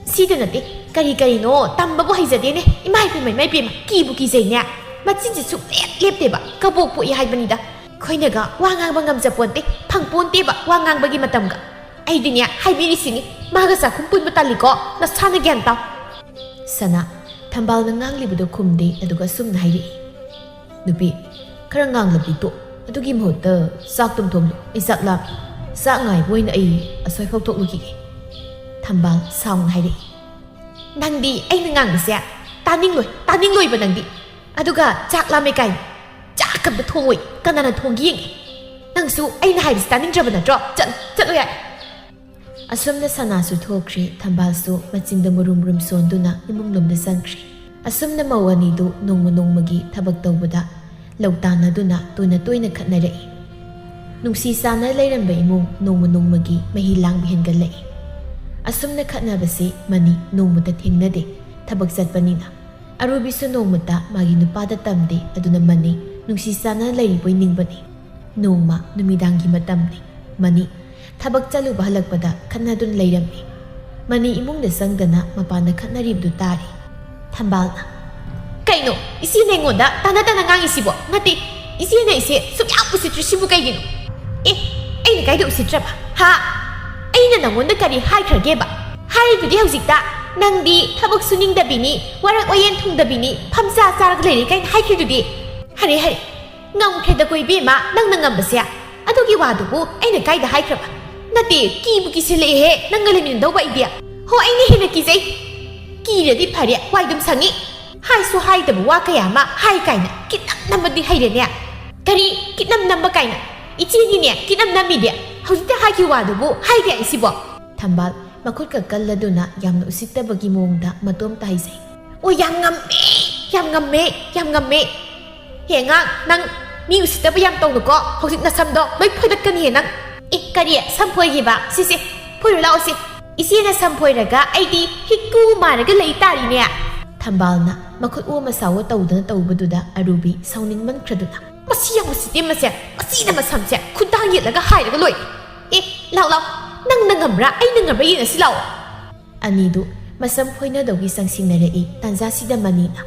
ꯁꯤꯗ ꯅꯠꯇꯦ, ꯀꯔꯤ ꯀꯔꯤꯅꯣ ꯇꯝꯕꯕꯨ ꯍꯩꯖꯗꯦꯅꯦ꯫ ꯏꯃꯥ ꯏꯄꯦꯝꯃ, ꯏꯃꯥ ꯏꯄꯦꯝꯃ, ꯀꯤꯕꯨ ꯀꯤꯖꯩꯅꯦ꯫ ꯃꯆꯤꯟꯁꯤ ꯁꯨꯡꯂꯦꯞ ꯂꯦꯞꯇꯦꯕ, ꯀꯕꯣꯛ ꯄꯣꯛꯏ ꯍꯥꯏꯕꯅꯤꯗ꯫ ꯑꯩꯈꯣꯏꯅꯒ ꯋꯥ ꯉꯥꯡꯕ ꯉꯝꯖꯄꯣꯟꯇꯦ, ꯐꯪꯄꯣꯟꯇꯦꯕ ꯋꯥ ꯉꯥꯡꯕꯒꯤ ꯃꯇꯝꯒ꯫ ꯑꯩꯗꯤꯅꯦ ꯍꯥꯏꯕꯤꯔꯤꯁꯤꯅꯤ, ꯃꯥꯒ ꯆꯥꯛꯈꯨꯝ ꯄꯨꯟꯕ ꯇꯜꯂꯤꯀꯣ, ꯅꯁꯥꯅ ꯒ꯭ꯌꯥꯟ ꯇꯥꯎ꯫ ꯁꯅꯥ, ꯊꯝꯕꯥꯜꯅ ꯉꯥꯡꯂꯤꯕꯗꯨ ꯈꯨꯝꯗꯦ, ꯑꯗꯨꯒ ꯑꯁꯨꯝꯅ ꯍꯥꯏꯔꯛꯏ, ꯅꯨꯄꯤ, ꯈꯔ ꯉꯥꯡꯂꯕꯗꯤ ꯇꯣꯛ, ꯑꯗꯨꯒꯤ ꯃꯍꯨꯠꯇ ꯆꯥꯛꯇꯨꯝ ꯊꯣꯡꯂꯨ, ꯑꯩ ꯆꯥꯛ ꯂꯥꯝꯃꯤ꯫ ꯆꯥꯛ ꯉꯥꯏꯕ ꯑꯣꯏꯅ ꯑꯩ ꯑꯁ꯭ꯋꯥꯏꯐꯥꯎ ꯊꯣꯛꯂꯨꯈꯤꯒꯦ꯫ ꯊꯝꯕꯥꯜ ꯁꯥꯎꯅ ꯍꯥꯏꯔꯛꯏ, ꯅꯪꯗꯤ ꯑꯩꯅ ꯉꯥꯡꯕꯁꯦ ꯇꯥꯅꯤꯡꯂꯣꯏ, ꯇꯥꯅꯤꯡꯂꯣꯏꯕ ꯅꯪꯗꯤ꯫ ꯑꯗꯨꯒ ꯆꯥꯛ ꯂꯥꯝꯃꯦ ꯀꯥꯏꯅ ꯆꯥꯛ ꯑꯝꯇ ꯊꯣꯡꯉꯣꯏ, ꯀꯅꯥꯅ ꯊꯣꯡꯒꯦ ꯌꯦꯡꯒꯦ꯫ ꯅꯪꯁꯨ ꯑꯩꯅ ꯍꯥꯏꯕꯁꯤ ꯇꯥꯅꯤꯡꯗ꯭ꯔꯕ ꯅꯠꯇ꯭ꯔꯣ? ꯆꯠꯂꯨ, ꯆꯠꯂꯨ ꯌꯥꯔꯦ꯫ ꯑꯁꯨꯝꯅ ꯁꯅꯥꯁꯨ ꯊꯣꯛꯈ꯭ꯔꯦ, ꯊꯝꯕꯥꯜꯁꯨ ꯃꯆꯤꯟꯗ ꯃꯨꯔꯨꯝ ꯃꯨꯔꯨꯝ ꯁꯣꯟꯗꯨꯅ ꯏꯃꯨꯡꯂꯣꯝꯗ ꯆꯪꯈ꯭ꯔꯦ꯫ ꯑꯁꯨꯝꯅ ꯃꯧ ꯑꯅꯤꯗꯨ ꯅꯣꯡꯃ ꯅꯣꯡꯃꯒꯤ ꯊꯕꯛ ꯇꯧꯕꯗ ꯂꯧ ꯇꯥꯟꯅꯗꯨꯅ ꯇꯣꯏꯅ ꯇꯣꯏꯅ ꯈꯠꯅꯔꯛꯏ꯫ ꯅꯨꯡꯁꯤ ꯆꯥꯟꯅ ꯂꯩꯔꯝꯕ ꯏꯃꯨꯡ ꯅꯣꯡꯃ ꯅꯣꯡꯃꯒꯤ ꯃꯍꯤ ꯂꯥꯡꯕ ꯍꯦꯟꯒꯠꯂꯛꯏ꯫ ꯑꯁꯨꯝꯅ ꯈꯠꯅꯕꯁꯤ ꯃꯅꯤ ꯅꯣꯡꯃꯇ ꯊꯦꯡꯅꯗꯦ, ꯊꯕꯛ ꯆꯠꯄꯅꯤꯅ꯫ ꯑꯔꯨꯕꯤꯁꯨ ꯅꯣꯡꯃꯇ ꯃꯥꯒꯤ ꯅꯨꯄꯥꯗ ꯇꯝꯗꯦ, ꯑꯗꯨꯅ ꯃꯅꯤ ꯅꯨꯡꯁꯤ ꯆꯥꯟꯅ ꯂꯩꯔꯤꯕꯣꯏ ꯅꯤꯡꯕꯅꯤ꯫ ꯅꯣꯡꯃ ꯅꯨꯃꯤꯗꯥꯡꯒꯤ ꯃꯇꯝꯅꯤ꯫ ꯃꯅꯤ ꯊꯕꯛ ꯆꯠꯂꯨꯕ ꯍꯜꯂꯛꯄꯗ ꯈꯠꯅꯗꯨꯅ ꯂꯩꯔꯝꯃꯤ꯫ ꯃꯅꯤ ꯏꯃꯨꯡꯗ ꯆꯪꯗꯅ ꯃꯄꯥꯟꯗ ꯈꯠꯅꯔꯤꯕꯗꯨ ꯇꯥꯔꯤ꯫ ꯊꯝꯕꯥꯜꯅ, ꯀꯩꯅꯣ? ꯏꯆꯦꯅ ꯑꯩꯉꯣꯟꯗ ꯇꯥꯅ ꯇꯥꯅ ꯉꯥꯡꯉꯤꯁꯤꯕꯣ? ꯅꯠꯇꯦ, ꯏꯆꯦꯅ ꯑꯩꯁꯦ ꯁꯨꯛꯌꯥꯝ ꯎꯁꯤꯠꯇ꯭ꯔꯤꯁꯤꯕꯨ ꯀꯩꯒꯤꯅꯣ? ꯑꯦ, ꯑꯩꯅ ꯀꯥꯏꯗ ꯎꯁꯤꯠꯇ꯭ꯔꯕ? ꯍꯥ? ꯑꯩꯅ ꯅꯪꯉꯣꯟꯗ ꯀꯔꯤ ꯍꯥꯏꯈ꯭ꯔꯒꯦꯕ? ꯍꯥꯏꯔꯤꯗꯨꯗꯤ ꯍꯧꯖꯤꯛꯇ, ꯅꯪꯗꯤ ꯊꯕꯛ ꯁꯨꯅꯤꯡꯗꯕꯤꯅꯤ, ꯋꯥꯔꯛ ꯋꯥꯌꯦꯟ ꯊꯨꯡꯗꯕꯤꯅꯤ, ꯐꯝꯆꯥ ꯆꯥꯔꯒ ꯂꯩꯔꯦ ꯀꯥꯏꯅ ꯍꯥꯏꯈ꯭ꯔꯤꯗꯨꯗꯤ꯫ ꯍꯔꯦ, ꯍꯔꯦ, ꯉꯝꯈ꯭ꯔꯦꯗꯀꯣ ꯏꯕꯦꯝꯃ, ꯅꯪꯅ ꯉꯝꯕꯁꯦ꯫ ꯑꯗꯨꯒꯤ ꯋꯥꯗꯨꯕꯨ ꯑꯩꯅ ꯀꯥꯏꯗ ꯍꯥꯏꯈ꯭ꯔꯕ? ꯅꯠꯇꯦ, ꯀꯤꯕꯨ ꯀꯤꯁꯤꯜꯂꯛꯑꯦꯍꯦ, ꯅꯪꯒ ꯂꯩꯃꯤꯟꯅꯗꯧꯕ ꯑꯩꯗꯤ꯫ ꯍꯣ, ꯑꯩꯅ ꯍꯦꯟꯅ ꯀꯤꯖꯩ꯫ ꯀꯤꯔꯗꯤ ꯐꯔꯦ, ꯋꯥꯏꯗꯨꯝ ꯁꯪꯉꯤ꯫ ꯍꯥꯏꯁꯨ ꯍꯥꯏꯗꯕ ꯋꯥ ꯀꯌꯥ ꯑꯃ ꯍꯥꯏ ꯀꯥꯏꯅ ꯀꯤꯠꯅꯝ ꯅꯝꯕꯗꯤ ꯍꯩꯔꯦꯅꯦ꯫ ꯀꯔꯤ ꯀꯤꯠꯅꯝ ꯅꯝꯕ ꯀꯥꯏꯅ? ꯏꯆꯦꯅꯤꯅꯦ ꯀꯤꯠꯅꯝ ꯅꯝꯃꯤꯗꯤ꯫ ꯍꯧꯖꯤꯛꯇ ꯍꯥꯏꯈꯤꯕ ꯋꯥꯗꯨꯕꯨ ꯍꯥꯏꯗꯦ ꯍꯥꯏꯁꯤꯕꯣ? ꯊꯝꯕꯥꯜ, ꯃꯈꯨꯠꯀ ꯀꯜꯂꯗꯨꯅ ꯌꯥꯝꯅ ꯎꯁꯤꯠꯇꯕꯒꯤ ꯃꯑꯣꯡꯗ ꯃꯇꯣꯝꯇ ꯍꯥꯏꯖꯩ꯫ "ꯑꯣ, ꯌꯥꯝ ꯉꯝꯃꯦ, ꯌꯥꯝ ꯉꯝꯃꯦ, ꯌꯥꯝ ꯉꯝꯃꯦ꯫ ꯍꯦ ꯑꯉꯥꯡ, ꯅꯪ ꯃꯤ ꯎꯁꯤꯠꯇꯕ ꯌꯥꯝ ꯇꯧꯅꯨꯀꯣ꯫ ꯍꯧꯖꯤꯛ ꯅꯁꯝꯗꯣ ꯂꯣꯏ ꯐꯣꯏꯗꯠꯀꯅꯤꯌꯦ ꯅꯪ꯫ ꯑꯦ, ꯀꯔꯤ? ꯁꯝ ꯐꯣꯏꯒꯦꯕ? ꯁꯤꯁꯦ, ꯐꯣꯏꯔꯨ ꯂꯥꯛꯑꯣ ꯁꯤ꯫ ꯏꯆꯦꯅ ꯁꯝ ꯐꯣꯏꯔꯒ ꯑꯩꯗꯤ ꯍꯤꯛꯀꯨ ꯃꯥꯔꯒ ꯂꯩ ꯇꯥꯔꯤꯅꯦ?" ꯊꯝꯕꯥꯜꯅ ꯃꯈꯨꯠ ꯑꯣ ꯃꯁꯥ ꯑꯣ ꯇꯧꯗꯅ ꯇꯧꯕꯗꯨꯗ ꯑꯔꯨꯕꯤ ꯁꯥꯎꯅꯤꯡꯃꯟꯈ꯭ꯔꯗꯨꯅ, "ꯃꯁꯤ ꯌꯥꯝ ꯎꯁꯤꯠꯇꯦ ꯃꯁꯦ꯫ ꯃꯁꯤꯅ ꯃꯁꯝꯁꯦ ꯈꯨꯗꯥꯡ ꯌꯦꯠꯂꯒ ꯍꯥꯏꯔꯒ ꯂꯣꯏꯔꯦ꯫ ꯑꯦ, ꯂꯥꯎ ꯂꯥꯎ, ꯅꯪꯅ ꯉꯝꯕ꯭ꯔꯥ ꯑꯩꯅ ꯉꯝꯕ꯭ꯔꯥ ꯌꯦꯡꯉꯁꯤ ꯂꯥꯎ?" ꯑꯅꯤꯗꯨ ꯃꯁꯝ ꯐꯣꯏꯅꯗꯧꯒꯤ ꯆꯪꯁꯤꯟꯅꯔꯛꯏ꯫ ꯇꯥꯟꯖꯥꯁꯤꯗ ꯃꯅꯤꯅ,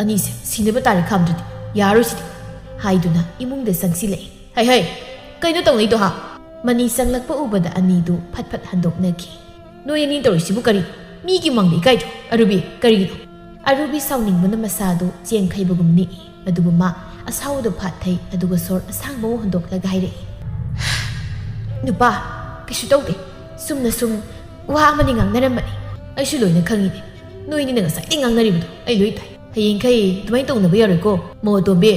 "ꯑꯅꯤꯁꯦ ꯁꯤꯟꯅꯕ ꯇꯥꯔꯦ ꯈꯥꯝꯗ꯭ꯔꯗꯤ ꯌꯥꯔꯣꯏ ꯁꯤꯗꯤ," ꯍꯥꯏꯗꯨꯅ ꯏꯃꯨꯡꯗ ꯆꯪꯁꯤꯜꯂꯛꯏ꯫ "ꯍꯩ ꯍꯩ, ꯀꯩꯅꯣ ꯇꯧꯅꯩꯗꯣ ꯍꯥ?" ꯃꯅꯤ ꯆꯪꯂꯛꯄ ꯎꯕꯗ ꯑꯅꯤꯗꯨ ꯐꯠ ꯐꯠ ꯍꯟꯗꯣꯛꯅꯈꯤ꯫ "ꯅꯣꯏ ꯑꯅꯤ ꯇꯧꯔꯤꯁꯤꯕꯨ ꯀꯔꯤ? ꯃꯤꯒꯤ ꯃꯥꯡꯗ ꯏꯀꯥꯏꯗ꯭ꯔꯣ? ꯑꯔꯨꯕꯤ, ꯀꯔꯤꯒꯤꯅꯣ?" ꯑꯔꯨꯕꯤ ꯁꯥꯎꯅꯤꯡꯕꯅ ꯃꯁꯥꯗꯨ ꯆꯦꯡꯈꯩꯕꯒꯨꯝ ꯅꯤꯛꯏ꯫ ꯑꯗꯨꯕꯨ ꯃꯥ ꯑꯁꯥꯎꯕꯗꯨ ꯐꯥꯠꯊꯩ, ꯑꯗꯨꯒ ꯁꯣꯔ ꯑꯁꯥꯡꯕ ꯑꯃ ꯍꯣꯟꯗꯣꯛꯂꯒ ꯍꯥꯏꯔꯛꯏ, "ꯅꯨꯄꯥ, ꯀꯩꯁꯨ ꯇꯧꯗꯦ꯫ ꯆꯨꯝꯅ ꯁꯨꯝ ꯋꯥ ꯑꯃꯅꯤ ꯉꯥꯡꯅꯔꯝꯕꯅꯤ꯫ ꯑꯩꯁꯨ ꯂꯣꯏꯅ ꯈꯪꯉꯤꯅꯦ꯫ ꯅꯣꯏꯅꯤꯅ ꯉꯁꯥꯏꯗꯩ ꯉꯥꯡꯅꯔꯤꯕꯗꯣ ꯑꯩ ꯂꯣꯏ ꯇꯥꯏ꯫ ꯍꯌꯦꯡꯈꯩ ꯑꯗꯨꯃꯥꯏꯅ ꯇꯧꯅꯕ ꯌꯥꯔꯣꯏꯀꯣ꯫ ꯃꯧ ꯑꯇꯣꯝꯕꯤ,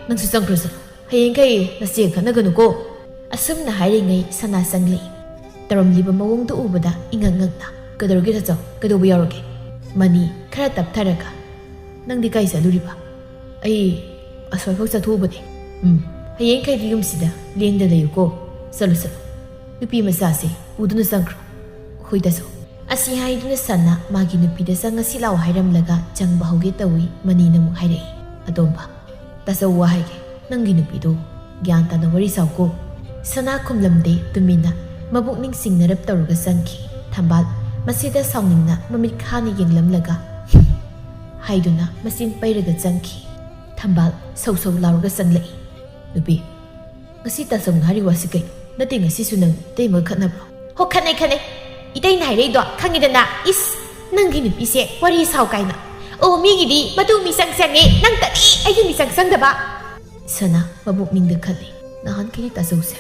ꯅꯪꯁꯨ ꯆꯪꯈ꯭ꯔꯣ ꯆꯠꯂꯣ꯫ ꯍꯌꯦꯡꯈꯩ ꯅꯆꯦ ꯈꯠꯅꯒꯅꯨꯀꯣ꯫" ꯑꯁꯨꯝꯅ ꯍꯥꯏꯔꯤꯉꯩ ꯁꯅꯥ ꯆꯪꯂꯛꯏ꯫ ꯇꯧꯔꯝꯂꯤꯕ ꯃꯑꯣꯡꯗꯨ ꯎꯕꯗ ꯏꯉꯛ ꯉꯛꯅ, "ꯀꯩꯗꯧꯔꯒꯦ ꯇꯥꯆꯧ? ꯀꯩꯗꯧꯕ ꯌꯥꯎꯔꯒꯦ?" ꯃꯅꯤ ꯈꯔ ꯇꯞꯊꯔꯒ, "ꯅꯪꯗꯤ ꯀꯥꯏ ꯆꯠꯂꯨꯔꯤꯕ?" "ꯑꯩ ꯑꯁ꯭ꯋꯥꯏꯐꯥꯎ ꯆꯠꯊꯣꯛꯎꯕꯅꯦ꯫" "ꯎꯝ, ꯍꯌꯦꯡꯈꯩꯗꯤ ꯌꯨꯝꯁꯤꯗ ꯂꯦꯡꯗ ꯂꯩꯌꯨꯀꯣ꯫ ꯆꯠꯂꯨ ꯆꯠꯂꯨ꯫ ꯅꯨꯄꯤ ꯃꯆꯥꯁꯦ ꯄꯨꯗꯨꯅ ꯆꯪꯈ꯭ꯔꯣ꯫" "ꯍꯣꯏ ꯇꯥꯆꯧ꯫" ꯑꯁꯤ ꯍꯥꯏꯗꯨꯅ ꯁꯅꯥ ꯃꯥꯒꯤ ꯅꯨꯄꯤꯗ "ꯆꯪꯉꯁꯤ ꯂꯥꯛꯑꯣ" ꯍꯥꯏꯔꯝꯂꯒ ꯆꯪꯕ ꯍꯧꯒꯦ ꯇꯧꯏ꯫ ꯃꯅꯤꯅ ꯑꯃꯨꯛ ꯍꯥꯏꯔꯛꯏ, "ꯑꯇꯣꯝꯕ, ꯇꯥꯆꯧ ꯋꯥ ꯍꯥꯏꯒꯦ, ꯅꯪꯒꯤ ꯅꯨꯄꯤꯗꯣ ꯒ꯭ꯌꯥꯟ ꯇꯥꯅ ꯋꯥꯔꯤ ꯁꯥꯎꯀꯣ꯫" ꯁꯅꯥ ꯈꯨꯝꯂꯝꯗꯦ, ꯇꯨꯃꯤꯟꯅ ꯃꯕꯨꯛꯅꯤꯡ ꯆꯤꯡꯅꯔꯞ ꯇꯧꯔꯒ ꯆꯪꯈꯤ꯫ ꯊꯝꯕꯥꯜ ꯃꯁꯤꯗ ꯁꯥꯎꯅꯤꯡꯅ ꯃꯃꯤꯠ ꯈꯥꯅ ꯌꯦꯡꯂꯝꯂꯒ ꯍꯥꯏꯗꯨꯅ ꯃꯆꯤꯟ ꯄꯩꯔꯒ ꯆꯪꯈꯤ꯫ ꯊꯝꯕꯥꯜ ꯁꯧ ꯁꯧ ꯂꯥꯎꯔꯒ ꯆꯪꯂꯛꯏ꯫ "ꯅꯨꯄꯤ, ꯉꯁꯤ ꯇꯥꯆꯧꯅ ꯍꯥꯏꯔꯤ ꯋꯥꯁꯤ ꯀꯩꯅꯣ? ꯅꯠꯇꯦ, ꯉꯁꯤꯁꯨ ꯅꯪ ꯏꯇꯩꯃꯒ ꯈꯠꯅꯕ꯭ꯔꯣ?" "ꯍꯣ, ꯈꯠꯅꯩ, ꯈꯠꯅꯩ꯫ ꯏꯇꯩꯅ ꯍꯥꯏꯔꯛꯏꯗꯣ ꯈꯪꯉꯤꯗꯅ꯫ ꯏꯁ, ꯅꯪꯒꯤ ꯅꯨꯄꯤꯁꯦ ꯋꯥꯔꯤ ꯁꯥꯎ ꯀꯥꯏꯅ꯫ ꯑꯣ, ꯃꯤꯒꯤꯗꯤ ꯃꯇꯨ ꯃꯤꯆꯪ ꯆꯪꯉꯦ, ꯅꯪ ꯀꯔꯤ ꯑꯩꯒꯤ ꯃꯤꯆꯪ ꯆꯪꯗꯕ?" ꯁꯅꯥ ꯃꯕꯨꯛꯅꯤꯡꯗ ꯈꯜꯂꯤ, "ꯅꯍꯥꯟꯈꯩꯗꯤ ꯇꯥꯆꯧꯁꯦ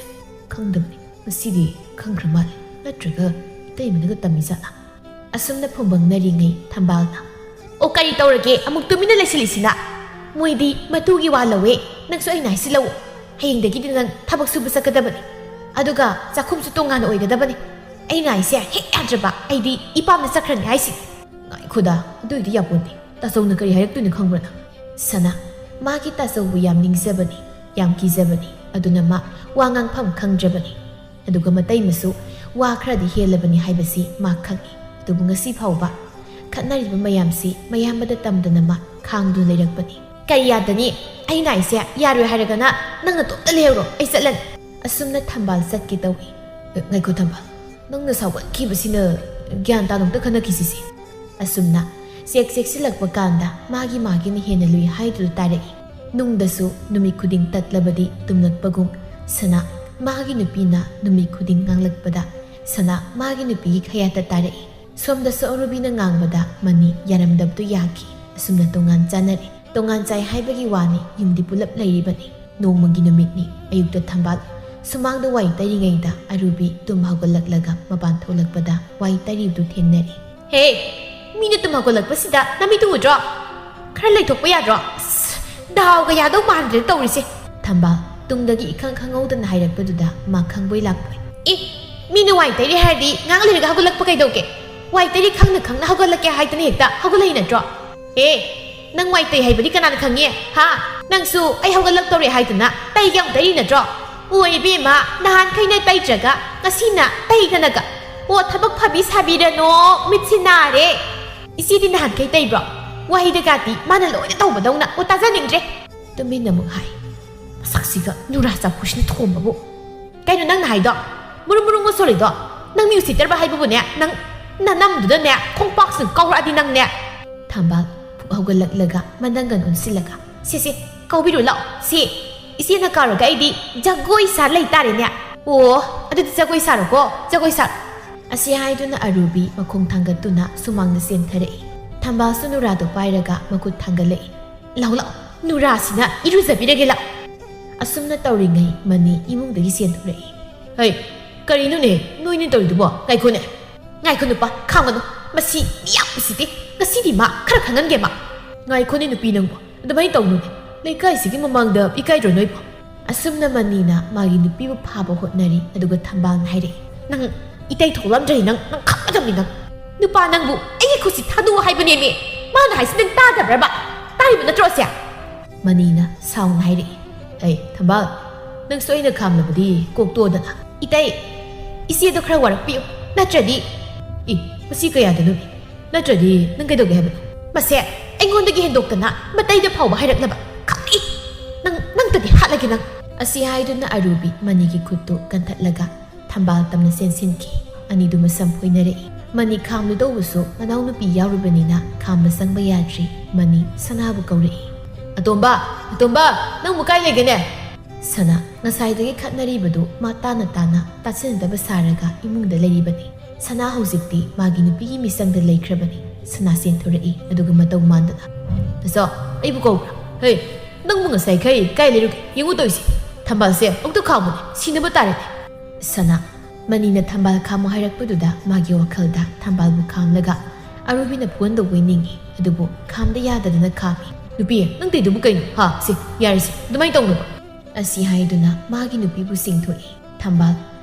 ꯈꯪꯗꯕꯅꯤ, ꯉꯁꯤꯗꯤ ꯈꯪꯈ꯭ꯔ ꯃꯥꯜꯂꯦ꯫ ꯅꯠꯇ꯭ꯔꯒ ꯏꯇꯩꯃꯅꯒ ꯇꯝꯃꯤ ꯖꯥꯠꯂꯥ?" ꯑꯁꯨꯝꯅ ꯐꯨꯝꯕꯪꯅꯔꯤꯉꯩ ꯊꯝꯕꯥꯜꯅ, "ꯑꯣ, ꯀꯔꯤ ꯇꯧꯔꯒꯦ? ꯑꯃꯨꯛ ꯇꯨꯃꯤꯟꯅ ꯂꯩꯁꯤꯜꯂꯤꯁꯤꯅ?" "ꯃꯣꯏꯗꯤ ꯃꯇꯨꯒꯤ ꯋꯥ ꯂꯧꯋꯦ꯫ ꯅꯪꯁꯨ ꯑꯩꯅ ꯍꯥꯏꯁꯤ ꯂꯧ꯫ ꯍꯌꯦꯡꯗꯒꯤꯗꯤ ꯅꯪ ꯊꯕꯛ ꯁꯨꯕ ꯆꯠꯀꯗꯕꯅꯤ꯫ ꯑꯗꯨꯒ ꯆꯥꯛꯈꯨꯝꯁꯨ ꯇꯣꯉꯥꯟꯅ ꯑꯣꯏꯒꯗꯕꯅꯤ꯫ ꯑꯩꯅ ꯍꯥꯏꯁꯦ ꯍꯦꯛ ꯌꯥꯗ꯭ꯔꯕ ꯑꯩꯗꯤ ꯏꯄꯥꯝꯗ ꯆꯠꯈ꯭ꯔꯅꯤ ꯍꯥꯏꯁꯤ꯫ ꯉꯥꯏꯈꯣꯗ, ꯑꯗꯨꯏꯗꯤ ꯌꯥꯄꯣꯟꯇꯦ꯫ ꯇꯥꯆꯧꯅ ꯀꯔꯤ ꯍꯥꯏꯔꯛꯇꯣꯏꯅꯣ ꯈꯪꯕ꯭ꯔ ꯅꯪ? ꯁꯅꯥ, ꯃꯥꯒꯤ ꯇꯥꯆꯧꯕꯨ ꯌꯥꯝ ꯅꯤꯡꯖꯕꯅꯤ, ꯌꯥꯝ ꯀꯤꯖꯕꯅꯤ꯫ ꯑꯗꯨꯅ ꯃꯥ ꯋꯥ ꯉꯥꯡꯐꯝ ꯈꯪꯗ꯭ꯔꯕꯅꯤ꯫ ꯑꯗꯨꯒ ꯃꯇꯩꯃꯁꯨ ꯋꯥ ꯈꯔꯗꯤ ꯍꯦꯜꯂꯕꯅꯤ ꯍꯥꯏꯕꯁꯤ ꯃꯥ ꯈꯪꯏ꯫ ꯑꯗꯨꯕꯨ ꯉꯁꯤ ꯐꯥꯎꯕ ꯈꯠꯅꯔꯤꯕ ꯃꯌꯥꯝꯁꯤ ꯃꯌꯥꯝꯕꯗ ꯇꯝꯗꯅ ꯃꯥ ꯈꯥꯡꯗꯨꯅ ꯂꯩꯔꯛꯄꯅꯤ꯫ ꯀꯔꯤ ꯌꯥꯗꯅꯤ? ꯑꯩꯅ ꯍꯥꯏꯁꯦ ꯌꯥꯔꯣꯏ ꯍꯥꯏꯔꯒꯅ ꯅꯪ ꯅꯇꯣꯝꯇ ꯂꯩꯍꯧꯔꯣ, ꯑꯩ ꯆꯠꯂꯅꯤ꯫ ꯑꯁꯨꯝꯅ ꯊꯝꯕꯥꯜ ꯆꯠꯀꯦ ꯇꯧꯏ꯫ "ꯉꯥꯏꯈꯣ ꯊꯝꯕꯥꯜ, ꯅꯪꯅ ꯁꯥꯎꯒꯠꯈꯤꯕꯁꯤꯅ ꯒ꯭ꯌꯥꯟ ꯇꯥꯅ ꯑꯝꯇ ꯈꯟꯅꯈꯤꯁꯤꯁꯦ꯫" ꯑꯁꯨꯝꯅ ꯆꯦꯛ ꯆꯦꯛꯁꯤꯜꯂꯛꯄ ꯀꯥꯟꯗ ꯃꯥꯒꯤ ꯃꯥꯒꯤꯅ ꯍꯦꯟꯅ ꯂꯨꯏ ꯍꯥꯏꯗꯨꯗ ꯇꯥꯔꯛꯏ꯫ ꯅꯨꯡꯗꯁꯨ ꯅꯨꯃꯤꯠ ꯈꯨꯗꯤꯡ ꯇꯠꯂꯕꯗꯤ ꯇꯨꯝꯂꯛꯄꯒꯨꯝ ꯁꯅꯥ ꯃꯥꯒꯤ ꯅꯨꯄꯤꯅ ꯅꯨꯃꯤꯠ ꯈꯨꯗꯤꯡ ꯉꯥꯡꯂꯛꯄꯗ ꯁꯅꯥ ꯃꯥꯒꯤ ꯅꯨꯄꯤꯒꯤ ꯈꯌꯥꯠꯇ ꯇꯥꯔꯛꯏ꯫ ꯁꯣꯝꯗꯁꯨ ꯑꯔꯨꯕꯤꯅ ꯉꯥꯡꯕꯗ ꯃꯅꯤ ꯌꯥꯔꯝꯗꯕꯗꯨ ꯌꯥꯈꯤ꯫ ꯑꯁꯨꯝꯅ ꯇꯣꯉꯥꯟ ꯆꯥꯅꯔꯦ꯫ ꯇꯣꯉꯥꯟ ꯆꯥꯏ ꯍꯥꯏꯕꯒꯤ ꯋꯥꯅꯤ, ꯌꯨꯝꯗꯤ ꯄꯨꯂꯞ ꯂꯩꯔꯤꯕꯅꯤ꯫ ꯅꯣꯡꯃꯒꯤ ꯅꯨꯃꯤꯠꯅꯤ꯫ ꯑꯌꯨꯛꯇ ꯊꯝꯕꯥꯜ ꯁꯨꯃꯥꯡꯗ ꯋꯥꯏ ꯇꯩꯔꯤꯉꯩꯗ ꯑꯔꯨꯕꯤ ꯇꯨꯝ ꯍꯧꯒꯠꯂꯛꯂꯒ ꯃꯄꯥꯟ ꯊꯣꯛꯂꯛꯄꯗ ꯋꯥꯏ ꯇꯩꯔꯤꯕꯗꯨ ꯊꯦꯡꯅꯔꯦ꯫ "ꯍꯦ, ꯃꯤꯅ ꯇꯨꯝ ꯍꯧꯒꯠꯂꯛꯄꯁꯤꯗ ꯅꯃꯤꯠꯇꯨ ꯎꯗ꯭ꯔꯣ? ꯈꯔ ꯂꯩꯊꯣꯛꯄ ꯌꯥꯗ꯭ꯔꯣ? ꯑꯁ, ꯗꯥꯎꯒ ꯌꯥꯗꯧ ꯃꯥꯟꯗ꯭ꯔꯦ ꯇꯧꯔꯤꯁꯦ꯫" ꯊꯝꯕꯥꯜ ꯇꯨꯡꯗꯒꯤ ꯏꯈꯪ ꯈꯪꯍꯧꯗꯅ ꯍꯥꯏꯔꯛꯄꯗꯨꯗ ꯃꯥ ꯈꯪꯕꯣꯏ ꯂꯥꯛꯄꯣꯏ꯫ "ꯑꯦ, ꯃꯤꯅ ꯋꯥꯏ ꯇꯩꯔꯦ ꯍꯥꯏꯔꯗꯤ ꯉꯥꯏꯍꯥꯛ ꯂꯩꯔꯒ ꯍꯧꯒꯠꯂꯛꯄ ꯀꯩꯗꯧꯒꯦ? ꯋꯥꯏ ꯇꯩꯔꯦ ꯈꯪꯅ ꯈꯪꯅ ꯍꯧꯒꯠꯂꯛꯀꯦ ꯍꯥꯏꯗꯅ ꯍꯦꯛꯇ ꯍꯧꯒꯠꯂꯛꯏ ꯅꯠꯇ꯭ꯔꯣ?" "ꯑꯦ, ꯅꯪ ꯋꯥꯏ ꯇꯩ ꯍꯥꯏꯕꯗꯤ ꯀꯅꯥꯅ ꯈꯪꯉꯤ? ꯍꯥ? ꯅꯪꯁꯨ ꯑꯩ ꯍꯧꯒꯠꯂꯛꯇꯧꯔꯦ ꯍꯥꯏꯗꯅ ꯇꯩꯒ ꯑꯃꯨꯛ ꯇꯩꯔꯤ ꯅꯠꯇ꯭ꯔꯣ? ꯑꯣ ꯏꯕꯦꯝꯃ, ꯅꯍꯥꯟꯈꯩꯅ ꯇꯩꯗ꯭ꯔꯒ ꯉꯁꯤꯅ ꯇꯩꯗꯅꯒ꯫ ꯑꯣ, ꯊꯕꯛ ꯐꯕꯤ ꯁꯥꯕꯤꯔꯅꯣ, ꯃꯤꯠꯁꯤ ꯅꯥꯔꯦ꯫ ꯏꯆꯦꯗꯤ ꯅꯍꯥꯟꯈꯩ ꯇꯩꯕ꯭ꯔꯣ? ꯋꯥꯍꯩꯗꯒꯗꯤ ꯃꯥꯅ ꯂꯣꯏꯅ ꯇꯧꯕꯗꯧꯅ꯫ ꯑꯣ, ꯇꯥꯖꯅꯤꯡꯗ꯭ꯔꯦ꯫" ꯇꯨꯃꯤꯟꯅ ꯑꯃꯨꯛ ꯍꯥꯏ꯫ "ꯃꯁꯛꯁꯤꯒ ꯅꯨꯔꯥ ꯆꯐꯨꯁꯤꯅ ꯊꯣꯝꯕꯕꯨ꯫ ꯀꯩꯅꯣ ꯅꯪꯅ ꯍꯥꯏꯗꯣ? ꯃꯨꯔꯨꯝ ꯃꯨꯔꯨꯝꯒ ꯁꯣꯜꯂꯤꯗꯣ? ꯅꯪ ꯃꯤ ꯎꯁꯤꯠꯇ꯭ꯔꯕ ꯍꯥꯏꯕꯕꯨꯅꯦ, ꯅꯪ ꯅꯅꯝꯗꯨꯗꯅꯦ ꯈꯣꯡꯄꯥꯛꯁꯤꯡ ꯀꯥꯎꯔꯛꯑꯗꯤ ꯅꯪꯅꯦ꯫" ꯊꯝꯕꯥꯜ ꯐꯨꯛ ꯍꯧꯒꯠꯂꯛꯂꯒ ꯃꯅꯪꯒꯟ ꯑꯣꯟꯁꯤꯜꯂꯒ, "ꯁꯦ, ꯁꯦ, ꯀꯥꯎꯕꯤꯔꯨ ꯂꯥꯛꯑꯣ, ꯁꯦ꯫ ꯏꯆꯦꯅ ꯀꯥꯎꯔꯒ ꯑꯩꯗꯤ ꯖꯒꯣꯏ ꯁꯥ ꯂꯩ ꯇꯥꯔꯦꯅꯦ꯫ ꯑꯣ, ꯑꯗꯨꯗꯤ ꯖꯒꯣꯏ ꯁꯥꯔꯣꯀꯣ, ꯖꯒꯣꯏ ꯁꯥꯔꯣ꯫" ꯑꯁꯤ ꯍꯥꯏꯗꯨꯅ ꯑꯔꯨꯕꯤ ꯃꯈꯣꯡ ꯊꯥꯡꯒꯠꯇꯨꯅ ꯁꯨꯃꯥꯡꯗ ꯆꯦꯟꯊꯔꯛꯏ꯫ ꯊꯝꯕꯥꯜꯁꯨ ꯅꯨꯔꯥꯗꯣ ꯄꯥꯏꯔꯒ ꯃꯈꯨꯠ ꯊꯥꯡꯒꯠꯂꯛꯏ꯫ "ꯂꯥꯛꯑꯣ, ꯂꯥꯛꯑꯣ, ꯅꯨꯔꯥꯁꯤꯅ ꯏꯔꯨꯖꯕꯤꯔꯒꯦ ꯂꯥꯛꯑꯣ꯫" ꯑꯁꯨꯝꯅ ꯇꯧꯔꯤꯉꯩ ꯃꯅꯤ ꯏꯃꯨꯡꯗꯒꯤ ꯆꯦꯟꯊꯣꯔꯛꯏ꯫ "ꯍꯩ, ꯀꯔꯤꯅꯣꯅꯦ ꯅꯣꯏꯅ ꯇꯧꯔꯤꯗꯨꯕꯣ? ꯉꯥꯏꯈꯣꯅꯦ, ꯉꯥꯏꯈꯣ ꯅꯨꯄꯥ, ꯈꯥꯡꯒꯅꯨ꯫ ꯃꯁꯤ ꯃꯤ ꯌꯥꯝ ꯎꯁꯤꯠꯇꯦ꯫ ꯉꯁꯤꯗꯤ ꯃꯥ ꯈꯔ ꯈꯪꯍꯟꯒꯦ ꯃꯥ꯫" "ꯉꯥꯏꯈꯣꯅꯦ ꯅꯨꯄꯤ ꯅꯪꯕꯣ, ꯑꯗꯨꯃꯥꯏꯅ ꯇꯧꯅꯨꯅꯦ꯫ ꯂꯩꯀꯥꯏꯁꯤꯒꯤ ꯃꯃꯥꯡꯗ ꯏꯀꯥꯏꯗ꯭ꯔꯣ ꯅꯣꯏꯕꯣ?" ꯑꯁꯨꯝꯅ ꯃꯅꯤꯅ ꯃꯥꯒꯤ ꯅꯨꯄꯤꯕꯨ ꯐꯥꯕ ꯍꯣꯠꯅꯔꯤ꯫ ꯑꯗꯨꯒ ꯊꯝꯕꯥꯜꯅ ꯍꯥꯏꯔꯛꯏ, "ꯅꯪ ꯏꯇꯩ ꯊꯣꯛꯂꯝꯗ꯭ꯔꯗꯤ ꯅꯪ, ꯅꯪ ꯈꯪꯒꯗꯕꯅꯤ ꯅꯪ꯫ ꯅꯨꯄꯥ ꯅꯪꯕꯨ ꯑꯩꯒꯤ ꯈꯨꯠꯁꯤ ꯊꯥꯗꯣꯛꯑꯣ ꯍꯥꯏꯕꯅꯦꯃꯤ꯫ ꯃꯥꯅ ꯍꯥꯏꯁꯤ ꯅꯪ ꯇꯥꯗꯕ꯭ꯔꯕ? ꯇꯥꯔꯤꯕ ꯅꯠꯇ꯭ꯔꯣ ꯑꯁꯦ? ꯃꯅꯤꯅ ꯁꯥꯎꯅ ꯍꯥꯏꯔꯛꯏ꯫ "ꯑꯩ ꯊꯝꯕꯥꯜ, ꯅꯪꯁꯨ ꯑꯩꯅ ꯈꯥꯝꯂꯕꯗꯤ ꯀꯣꯛꯇꯣꯗꯅ꯫ ꯏꯇꯩ, ꯏꯆꯦꯗꯣ ꯈꯔ ꯋꯥꯔꯛꯄꯤꯌꯨ, ꯅꯠꯇ꯭ꯔꯗꯤ"꯫ "ꯏ, ꯃꯁꯤ ꯀꯌꯥꯗꯅꯣ? ꯅꯠꯇ꯭ꯔꯗꯤ ꯅꯪ ꯀꯩꯗꯧꯒꯦ ꯍꯥꯏꯕꯅꯣ?" "ꯃꯁꯦ ꯑꯩꯉꯣꯟꯗꯒꯤ ꯍꯦꯟꯗꯣꯛꯇꯅ ꯃꯇꯩꯗ ꯐꯥꯎꯕ ꯍꯥꯏꯔꯛꯅꯕ ꯈꯪꯏ꯫ ꯅꯪ, ꯅꯪꯇꯗꯤ ꯍꯥꯠꯂꯒꯦ ꯅꯪ"꯫ ꯑꯁꯤ ꯍꯥꯏꯗꯨꯅ ꯑꯔꯨꯕꯤ ꯃꯅꯤꯒꯤ ꯈꯨꯠꯇꯨ ꯀꯟꯊꯠꯂꯒ ꯊꯝꯕꯥꯜ ꯇꯝꯅ ꯆꯦꯟꯁꯤꯟꯈꯤ꯫ ꯑꯅꯤꯗꯨ ꯃꯁꯝ ꯐꯣꯏꯅꯔꯛꯏ꯫ ꯃꯅꯤ ꯈꯥꯝꯂꯨꯗꯧꯕꯁꯨ ꯃꯅꯥꯎꯅꯨꯄꯤ ꯌꯥꯎꯔꯤꯕꯅꯤꯅ ꯈꯥꯝꯕ ꯆꯪꯕ ꯌꯥꯗ꯭ꯔꯤ꯫ ꯃꯅꯤ ꯁꯅꯥꯕꯨ ꯀꯧꯔꯛꯏ꯫ "ꯑꯇꯣꯝꯕ, ꯑꯇꯣꯝꯕ, ꯅꯪꯕꯨ ꯀꯥꯏ ꯂꯩꯒꯦꯅꯦ?" ꯁꯅꯥ ꯉꯁꯥꯏꯗꯒꯤ ꯈꯠꯅꯔꯤꯕꯗꯨ ꯃꯥ ꯇꯥꯅ ꯇꯥꯅ ꯇꯥꯁꯤꯟꯅꯗꯕ ꯁꯥꯔꯒ ꯏꯃꯨꯡꯗ ꯂꯩꯔꯤꯕꯅꯤ꯫ ꯁꯅꯥ ꯍꯧꯖꯤꯛꯇꯤ ꯃꯥꯒꯤ ꯅꯨꯄꯤꯒꯤ ꯃꯤꯆꯪꯗ ꯂꯩꯈ꯭ꯔꯕꯅꯤ꯫ ꯁꯅꯥ ꯆꯦꯟꯊꯣꯔꯛꯏ, ꯑꯗꯨꯒ ꯃꯇꯧ ꯃꯥꯟꯗꯅ, "ꯇꯥꯆꯧ, ꯑꯩꯕꯨ ꯀꯧꯕ꯭ꯔꯥ? ꯍꯦ, ꯅꯪꯕꯨ ꯉꯁꯥꯏꯈꯩ ꯀꯥꯏ ꯂꯩꯔꯨꯒꯦ? ꯌꯦꯡꯉꯨ ꯇꯧꯔꯤꯁꯦ꯫ ꯊꯝꯕꯥꯜꯁꯦ ꯑꯃꯨꯛꯇ ꯈꯥꯝꯃꯨꯅꯦ, ꯁꯤꯅꯕ ꯇꯥꯔꯦꯅꯦ"꯫ ꯁꯅꯥ ꯃꯅꯤꯅ ꯊꯝꯕꯥꯜ ꯈꯥꯝꯃꯨ ꯍꯥꯏꯔꯛꯄꯗꯨꯗ ꯃꯥꯒꯤ ꯋꯥꯈꯜꯗ ꯊꯝꯕꯥꯜꯕꯨ ꯈꯥꯝꯂꯒ ꯑꯔꯨꯕꯤꯅ ꯐꯨꯍꯟꯗꯧꯕꯩ ꯅꯤꯡꯏ꯫ ꯑꯗꯨꯕꯨ ꯈꯥꯝꯗ ꯌꯥꯗꯗꯅ ꯈꯥꯝꯃꯤ꯫ "ꯅꯨꯄꯤ, ꯅꯪ ꯇꯧꯔꯤꯗꯨꯕꯨ ꯀꯩꯅꯣ? ꯍꯥ, ꯁꯤ, ꯌꯥꯔꯦꯁꯦ, ꯑꯗꯨꯃꯥꯏꯅ ꯇꯧꯅꯨꯕ"꯫ ꯑꯁꯤ ꯍꯥꯏꯗꯨꯅ ꯃꯥꯒꯤ ꯅꯨꯄꯤꯕꯨ ꯆꯤꯡꯊꯣꯛꯏ꯫ ꯊꯝꯕꯥꯜ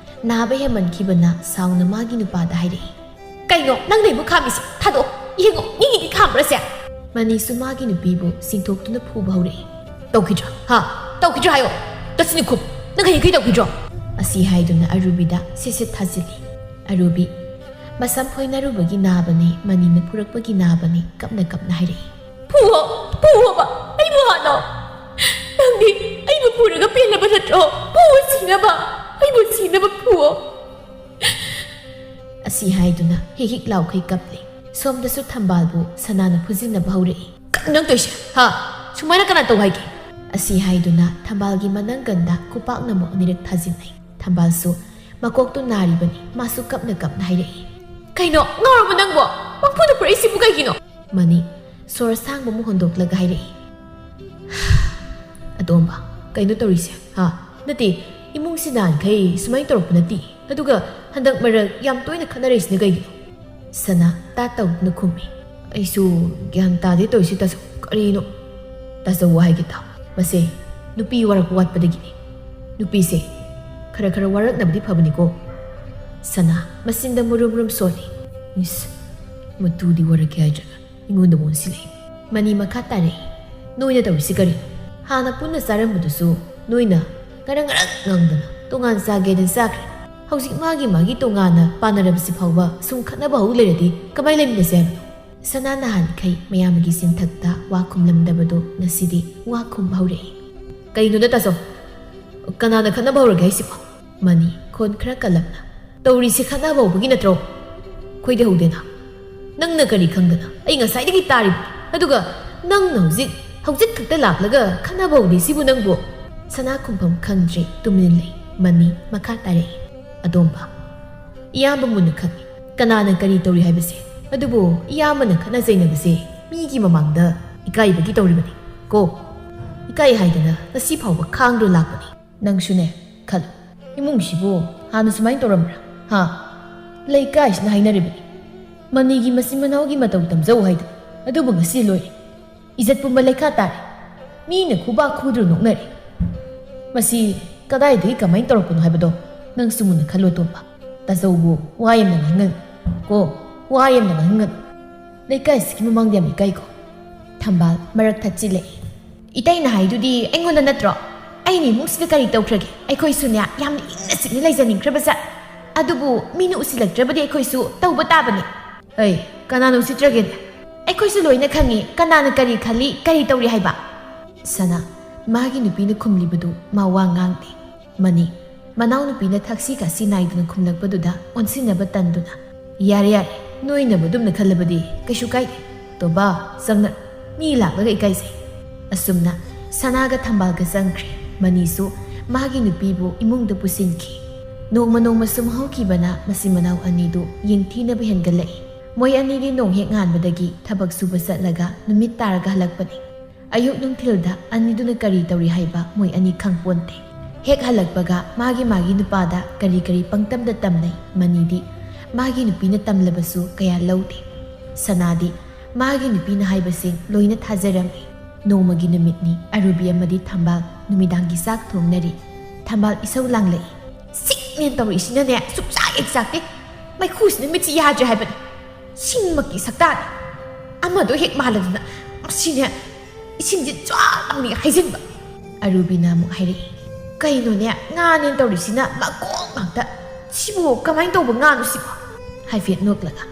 ꯅꯥꯕ ꯍꯦꯟꯃꯟꯈꯤꯕꯅ ꯁꯥꯎꯅ ꯃꯥꯒꯤ ꯅꯨꯄꯥꯗ ꯍꯥꯏꯔꯛꯏ꯫ "ꯀꯩꯅꯣ ꯅꯪ ꯂꯩꯕꯨ ꯈꯥꯝꯃꯤꯁꯦ? ꯊꯥꯗꯣꯛꯑꯣ꯫ ꯌꯦꯡꯉꯣ, ꯃꯤꯒꯤꯗꯤ ꯈꯥꯝꯕ꯭ꯔꯥꯁꯦ?" ꯃꯅꯤꯁꯨ ꯃꯥꯒꯤ ꯅꯨꯄꯤꯕꯨ ꯆꯤꯡꯊꯣꯛꯇꯨꯅ ꯐꯨꯕ ꯍꯧꯔꯛꯏ꯫ "ꯇꯧꯈꯤꯗ꯭ꯔꯣ? ꯍꯥ? ꯇꯧꯈꯤꯗ꯭ꯔꯣ ꯍꯥꯏꯌꯣ? ꯇꯆꯤꯅꯤ ꯈꯨꯝ꯫ ꯅꯪ ꯍꯌꯦꯡꯈꯩ ꯇꯧꯈꯤꯗ꯭ꯔꯣ?" ꯑꯁꯤ ꯍꯥꯏꯗꯨꯅ ꯑꯔꯨꯕꯤꯗ ꯁꯤꯠ ꯁꯤꯠ ꯊꯥꯖꯤꯜꯂꯤ꯫ ꯑꯔꯨꯕꯤ ꯃꯁꯝ ꯐꯣꯏꯅꯔꯨꯕꯒꯤ ꯅꯥꯕꯅꯤ, ꯃꯅꯤꯅ ꯐꯨꯔꯛꯄꯒꯤ ꯅꯥꯕꯅꯤ, ꯀꯞꯅ ꯀꯞꯅ ꯍꯥꯏꯔꯛꯏ꯫ "ꯐꯨꯋꯣ, ꯐꯨꯋꯣꯕ, ꯑꯩꯕꯨ ꯍꯥꯠꯂꯣ꯫ ꯅꯪꯗꯤ ꯑꯩꯕꯨ ꯐꯨꯔꯒ ꯄꯦꯜꯂꯕ ꯅꯠꯇ꯭ꯔꯣ? ꯐꯨꯋꯣ ꯁꯤꯅꯕ, ꯑꯩꯕꯨ ꯁꯤꯅꯕ ꯐꯨꯋꯣ"꯫ ꯑꯁꯤ ꯍꯥꯏꯗꯨꯅ ꯍꯤꯛ ꯍꯤꯛ ꯂꯥꯎꯈꯩ ꯀꯞꯂꯤ꯫ ꯁꯣꯝꯗꯁꯨ ꯊꯝꯕꯥꯜꯕꯨ ꯁꯅꯥꯅ ꯐꯨꯖꯤꯟꯅꯕ ꯍꯧꯔꯛꯏ꯫ "ꯀꯩꯅꯣ ꯅꯪ ꯇꯧꯔꯤꯁꯦ? ꯍꯥ? ꯁꯨꯃꯥꯏꯅ ꯀꯅꯥ ꯇꯧ ꯍꯥꯏꯒꯦ?" ꯑꯁꯤ ꯍꯥꯏꯗꯨꯅ ꯊꯝꯕꯥꯜꯒꯤ ꯃꯅꯪꯒꯟꯗ ꯈꯨꯄꯥꯛꯅ ꯑꯃꯨꯛ ꯑꯅꯤꯔꯛ ꯊꯥꯖꯤꯟꯅꯩ꯫ ꯊꯝꯕꯥꯜꯁꯨ ꯃꯀꯣꯛꯇꯨ ꯅꯥꯔꯤꯕꯅꯤ, ꯃꯥꯁꯨ ꯀꯞꯅ ꯀꯞꯅ ꯍꯥꯏꯔꯛꯏ꯫ "ꯀꯩꯅꯣ, ꯉꯥꯎꯔꯕ ꯅꯪꯕꯣ? ꯄꯪꯐꯨꯗ ꯐꯨꯔꯛꯏꯁꯤꯕꯨ ꯀꯩꯒꯤꯅꯣ?" ꯃꯅꯤ ꯁꯣꯔ ꯁꯥꯡꯕ ꯑꯃ ꯍꯣꯟꯗꯣꯛꯂꯒ ꯍꯥꯏꯔꯛꯏ꯫ "ꯑꯇꯣꯝꯕ, ꯀꯩꯅꯣ ꯇꯧꯔꯤꯁꯦ? ꯍꯥ? ꯅꯠꯇꯦ, ꯏꯃꯨꯡꯁꯤ ꯅꯍꯥꯟꯈꯩ ꯁꯨꯃꯥꯏꯅ ꯇꯧꯔꯛꯄ ꯅꯠꯇꯦ꯫ ꯑꯗꯨꯒ ꯍꯟꯗꯛ ꯃꯔꯛ ꯌꯥꯝ ꯇꯣꯏꯅ ꯈꯠꯅꯔꯛꯏꯁꯤꯅ ꯀꯩꯒꯤꯅꯣ?" ꯁꯅꯥ ꯇꯥ ꯇꯧꯗꯨꯅ ꯈꯨꯝꯃꯤ꯫ "ꯑꯩꯁꯨ ꯒ꯭ꯌꯥꯟ ꯇꯥꯗꯦ ꯇꯧꯔꯤꯁꯤ ꯇꯥꯆꯧ꯫ ꯀꯔꯤꯅꯣ?" "ꯇꯥꯆꯧ, ꯋꯥ ꯍꯥꯏꯒꯦ ꯇꯥꯎ꯫ ꯃꯁꯦ ꯅꯨꯄꯤ ꯋꯥꯔꯛꯄ ꯋꯥꯠꯄꯗꯒꯤꯅꯤ꯫ ꯅꯨꯄꯤꯁꯦ ꯈꯔ ꯈꯔ ꯋꯥꯔꯛꯅꯕꯗꯤ ꯐꯕꯅꯤꯀꯣ"꯫ ꯁꯅꯥ ꯃꯆꯤꯟꯗ ꯃꯨꯔꯨꯝ ꯃꯨꯔꯨꯝ ꯁꯣꯜꯂꯤ꯫ "ꯏꯁ, ꯃꯇꯨꯗꯤ ꯋꯥꯔꯛꯀꯦ ꯍꯥꯏꯗ꯭ꯔꯒ ꯑꯩꯉꯣꯟꯗ ꯑꯣꯟꯁꯤꯜꯂꯛꯏ꯫" ꯃꯅꯤ ꯃꯈꯥ ꯇꯥꯔꯛꯏ꯫ "ꯅꯣꯏꯅ ꯇꯧꯔꯤꯁꯤ ꯀꯔꯤꯅꯣ? ꯍꯥꯟꯅ ꯄꯨꯟꯅ ꯆꯥꯔꯝꯕꯗꯨꯁꯨ ꯅꯣꯏꯅ ꯉꯔꯪ ꯉꯔꯪ ꯉꯪꯗꯅ ꯇꯣꯉꯥꯟ ꯆꯥꯒꯦꯗꯅ ꯆꯥꯈ꯭ꯔꯦ꯫ ꯍꯧꯖꯤꯛ ꯃꯥꯒꯤ ꯃꯥꯒꯤ ꯇꯣꯉꯥꯟꯅ ꯄꯥꯟꯅꯔꯕꯁꯤ ꯐꯥꯎꯕ ꯁꯨꯝ ꯈꯠꯅꯕ ꯍꯧ ꯂꯩꯔꯗꯤ ꯀꯃꯥꯏ ꯂꯩꯃꯤꯟꯅꯁꯦ ꯍꯥꯏꯕꯅꯣ?" ꯁꯅꯥ ꯅꯍꯥꯟꯈꯩ ꯃꯌꯥꯝꯒꯤ ꯆꯤꯟꯊꯛꯇ ꯋꯥ ꯈꯨꯝꯂꯝꯗꯕꯗꯣ ꯉꯁꯤꯗꯤ ꯋꯥ ꯈꯨꯝꯕ ꯍꯧꯔꯛꯏ꯫ "ꯀꯩꯅꯣꯗ ꯇꯥꯆꯧ? ꯀꯅꯥꯅ ꯈꯠꯅꯕ ꯍꯧꯔꯒꯦ ꯍꯥꯏꯁꯤꯕꯣ?" ꯃꯅꯤ ꯈꯣꯟ ꯈꯔ ꯀꯜꯂꯞꯅ꯫ "ꯇꯧꯔꯤꯁꯦ ꯈꯠꯅꯕ ꯍꯧꯕꯒꯤ ꯅꯠꯇ꯭ꯔꯣ? ꯑꯩꯈꯣꯏꯗꯤ ꯍꯧꯗꯦꯅ꯫ ꯅꯪꯅ ꯀꯔꯤ ꯈꯪꯗꯅ? ꯑꯩ ꯉꯁꯥꯏꯗꯒꯤ ꯇꯥꯔꯤꯕ꯫ ꯑꯗꯨꯒ ꯅꯪꯅ ꯍꯧꯖꯤꯛ, ꯍꯧꯖꯤꯛ ꯈꯛꯇ ꯂꯥꯛꯂꯒ ꯈꯠꯅꯕ ꯍꯧꯗꯦ ꯁꯤꯕꯨ ꯅꯪꯕꯨ?" ꯁꯅꯥ ꯈꯨꯝꯐꯝ ꯈꯪꯗ꯭ꯔꯦ, ꯇꯨꯃꯤꯟ ꯂꯩ꯫ ꯃꯅꯤ ꯃꯈꯥ ꯇꯥꯔꯛꯏ꯫ "ꯑꯗꯣꯝꯕ, ꯏꯌꯥꯝꯕ ꯃꯨꯟꯅ ꯈꯪꯏ ꯀꯅꯥꯅ ꯀꯔꯤ ꯇꯧꯔꯤ ꯍꯥꯏꯕꯁꯦ꯫ ꯑꯗꯨꯕꯨ ꯏꯌꯥꯝꯕꯅ ꯈꯠꯅ ꯆꯩꯅꯕꯁꯦ ꯃꯤꯒꯤ ꯃꯃꯥꯡꯗ ꯏꯀꯥꯏꯕꯒꯤ ꯇꯧꯔꯤꯕꯅꯤ ꯀꯣ꯫ ꯏꯀꯥꯏ ꯍꯥꯏꯗꯅ ꯉꯁꯤ ꯐꯥꯎꯕ ꯈꯥꯡꯗꯨꯅ ꯂꯥꯛꯄꯅꯤ꯫ ꯅꯪꯁꯨꯅꯦ ꯈꯜꯂꯨ, ꯏꯃꯨꯡꯁꯤꯕꯨ ꯍꯥꯟꯅ ꯁꯨꯃꯥꯏꯅ ꯇꯧꯔꯝꯕ꯭ꯔꯥ? ꯍꯥ? ꯂꯩꯀꯥꯏꯁꯤꯅ ꯍꯥꯏꯅꯔꯤꯕꯅꯤ, ꯃꯅꯤꯒꯤ ꯃꯆꯤꯟ ꯃꯅꯥꯎꯒꯤ ꯃꯇꯧ ꯇꯝꯖꯧ ꯍꯥꯏꯗꯅ꯫ ꯑꯗꯨꯕꯨ ꯉꯁꯤ ꯂꯣꯏꯔꯦ꯫ ꯏꯖꯠ ꯄꯨꯝꯕ ꯂꯩꯈꯥ ꯇꯥꯔꯦ꯫ ꯃꯤꯅ ꯈꯨꯕꯥꯛ ꯈꯨꯗ꯭ꯔ ꯅꯣꯛꯅꯔꯦ꯫ ꯃꯁꯤ ꯀꯗꯥꯏꯗꯒꯤ ꯀꯃꯥꯏꯅ ꯇꯧꯔꯛꯄꯅꯣ ꯍꯥꯏꯕꯗꯣ ꯅꯪꯁꯨ ꯃꯨꯟꯅ ꯈꯜꯂꯣ, ꯇꯣꯝꯕ꯫ ꯇꯥꯖꯧꯕꯨ ꯋꯥ ꯌꯥꯝꯅ ꯉꯥꯡꯍꯟꯒꯅꯨ ꯀꯣ, ꯋꯥ ꯌꯥꯝꯅ ꯉꯥꯡꯍꯟꯒꯅꯨ꯫ ꯂꯩꯀꯥꯏꯁꯤꯒꯤ ꯃꯃꯥꯡꯗ ꯌꯥꯝ ꯏꯀꯥꯏꯀꯣ꯫" ꯊꯝꯕꯥꯜ ꯃꯔꯛ ꯊꯠꯆꯤꯜꯂꯛꯏ꯫ "ꯏꯇꯩꯅ ꯍꯥꯏꯗꯨꯗꯤ ꯑꯩꯉꯣꯟꯗ ꯅꯠꯇ꯭ꯔꯣ? ꯑꯩꯅ ꯏꯃꯨꯡꯁꯤꯗ ꯀꯔꯤ ꯇꯧꯈ꯭ꯔꯒꯦ? ꯑꯩꯈꯣꯏꯁꯨꯅꯦ ꯌꯥꯝꯅ ꯏꯪꯅ ꯆꯤꯛꯅ ꯂꯩꯖꯅꯤꯡꯈ꯭ꯔꯕꯖꯥꯠ꯫ ꯑꯗꯨꯕꯨ ꯃꯤꯅ ꯎꯁꯤꯜꯂꯛꯇ꯭ꯔꯕꯗꯤ ꯑꯩꯈꯣꯏꯁꯨ ꯇꯧꯕ ꯇꯥꯕꯅꯤ꯫" "ꯑꯩ ꯀꯅꯥꯅ ꯎꯁꯤꯠꯇ꯭ꯔꯒꯦꯅꯦ? ꯑꯩꯈꯣꯏꯁꯨ ꯂꯣꯏꯅ ꯈꯪꯉꯤ ꯀꯅꯥꯅ ꯀꯔꯤ ꯈꯜꯂꯤ, ꯀꯔꯤ ꯇꯧꯔꯤ ꯍꯥꯏꯕ꯫" ꯁꯅꯥ ꯃꯥꯒꯤ ꯅꯨꯄꯤꯅ ꯈꯨꯝꯂꯤꯕꯗꯨ ꯃꯥ ꯋꯥ ꯉꯥꯡꯗꯦ꯫ ꯃꯅꯤ ꯃꯅꯥꯎꯅꯨꯄꯤꯅ ꯊꯛꯁꯤ ꯈꯥꯁꯤ ꯅꯥꯏꯗꯅ ꯈꯨꯝꯂꯛꯄꯗꯨꯗ ꯑꯣꯟꯁꯤꯟꯅꯕ ꯇꯟꯗꯨꯅ, "ꯌꯥꯔꯦ, ꯌꯥꯔꯦ, ꯅꯣꯏꯅꯕꯨ ꯑꯗꯨꯝꯅ ꯈꯜꯂꯕꯗꯤ ꯀꯩꯁꯨ ꯀꯥꯏꯗꯦ꯫ ꯇꯣꯝꯕ, ꯆꯪꯅ, ꯃꯤ ꯂꯥꯛꯂꯒ ꯏꯀꯥꯏꯖꯩ꯫" ꯑꯁꯨꯝꯅ ꯁꯅꯥꯒ ꯊꯝꯕꯥꯜꯒ ꯆꯪꯈ꯭ꯔꯦ꯫ ꯃꯅꯤꯁꯨ ꯃꯥꯒꯤ ꯅꯨꯄꯤꯕꯨ ꯏꯃꯨꯡꯗ ꯄꯨꯁꯤꯟꯈꯤ꯫ ꯅꯣꯡꯃ ꯅꯣꯡꯃ ꯁꯨꯝ ꯍꯧꯈꯤꯕꯅ ꯃꯆꯤꯟ ꯃꯅꯥꯎ ꯑꯅꯤꯗꯨ ꯌꯦꯡꯊꯤꯅꯕ ꯍꯦꯟꯒꯠꯂꯛꯏ꯫ ꯃꯣꯏ ꯑꯅꯤꯗꯤ ꯅꯣꯡ ꯍꯦꯛ ꯉꯥꯟꯕꯗꯒꯤ ꯊꯕꯛ ꯁꯨꯕ ꯆꯠꯂꯒ ꯅꯨꯃꯤꯠ ꯇꯥꯔꯒ ꯍꯜꯂꯛꯄꯅꯤ꯫ ꯑꯌꯨꯛ ꯅꯨꯡꯊꯤꯜꯗ ꯑꯅꯤꯗꯨꯅ ꯀꯔꯤ ꯇꯧꯔꯤ ꯍꯥꯏꯕ ꯃꯣꯏ ꯑꯅꯤ ꯈꯪꯄꯣꯟꯇꯦ꯫ ꯍꯦꯛ ꯍꯜꯂꯛꯄꯒ ꯃꯥꯒꯤ ꯃꯥꯒꯤ ꯅꯨꯄꯥꯗ ꯀꯔꯤ ꯀꯔꯤ ꯄꯪꯇꯝꯗ ꯇꯝꯅꯩ꯫ ꯃꯅꯤꯗꯤ ꯃꯥꯒꯤ ꯅꯨꯄꯤꯅ ꯇꯝꯂꯕꯁꯨ ꯀꯌꯥ ꯂꯧꯗꯦ꯫ ꯁꯅꯥꯗꯤ ꯃꯥꯒꯤ ꯅꯨꯄꯤꯅ ꯍꯥꯏꯕꯁꯤꯡ ꯂꯣꯏꯅ ꯊꯥꯖꯔꯝꯃꯤ꯫ ꯅꯣꯡꯃꯒꯤ ꯅꯨꯃꯤꯠꯅꯤ꯫ ꯑꯔꯨꯕꯤ ꯑꯃꯗꯤ ꯊꯝꯕꯥꯜ ꯅꯨꯃꯤꯗꯥꯡꯒꯤ ꯆꯥꯛ ꯊꯣꯡꯅꯔꯤ꯫ ꯊꯝꯕꯥꯜ ꯏꯁꯧ ꯂꯥꯡꯂꯛꯏ꯫ "ꯁꯤꯛ! ꯅꯦꯟ ꯇꯧꯔꯛꯏꯁꯤꯅꯅꯦ ꯁꯨꯡꯆꯥꯛ ꯍꯦꯛ ꯆꯥꯛꯇꯦ꯫ ꯃꯩꯈꯨꯁꯤꯅ ꯃꯤꯠꯁꯤ ꯌꯥꯗ꯭ꯔꯦ ꯍꯥꯏꯕꯅꯤ꯫ ꯁꯤꯡꯃꯛꯀꯤ ꯁꯛꯇꯥꯅꯤ꯫ ꯑꯃꯗꯣ ꯍꯦꯛ ꯃꯥꯜꯂꯗꯅ ꯃꯁꯤꯅꯦ ꯏꯁꯤꯡꯁꯦ ꯆ꯭ꯋꯥ ꯂꯥꯎꯅ ꯍꯩꯖꯤꯟꯕ꯫ ꯑꯔꯨꯕꯤꯅ ꯑꯃꯨꯛ ꯍꯥꯏꯔꯛꯏ, "ꯀꯩꯅꯣꯅꯦ ꯉꯥꯅꯦꯅ ꯇꯧꯔꯤꯁꯤꯅ ꯃꯀꯣꯛ ꯉꯥꯛꯇ꯫ ꯁꯤꯕꯨ ꯀꯃꯥꯏꯅ ꯇꯧꯕ ꯉꯥꯅꯣ ꯁꯤꯕꯣ?" ꯍꯥꯏꯐꯦꯠ ꯅꯣꯛꯂꯒ,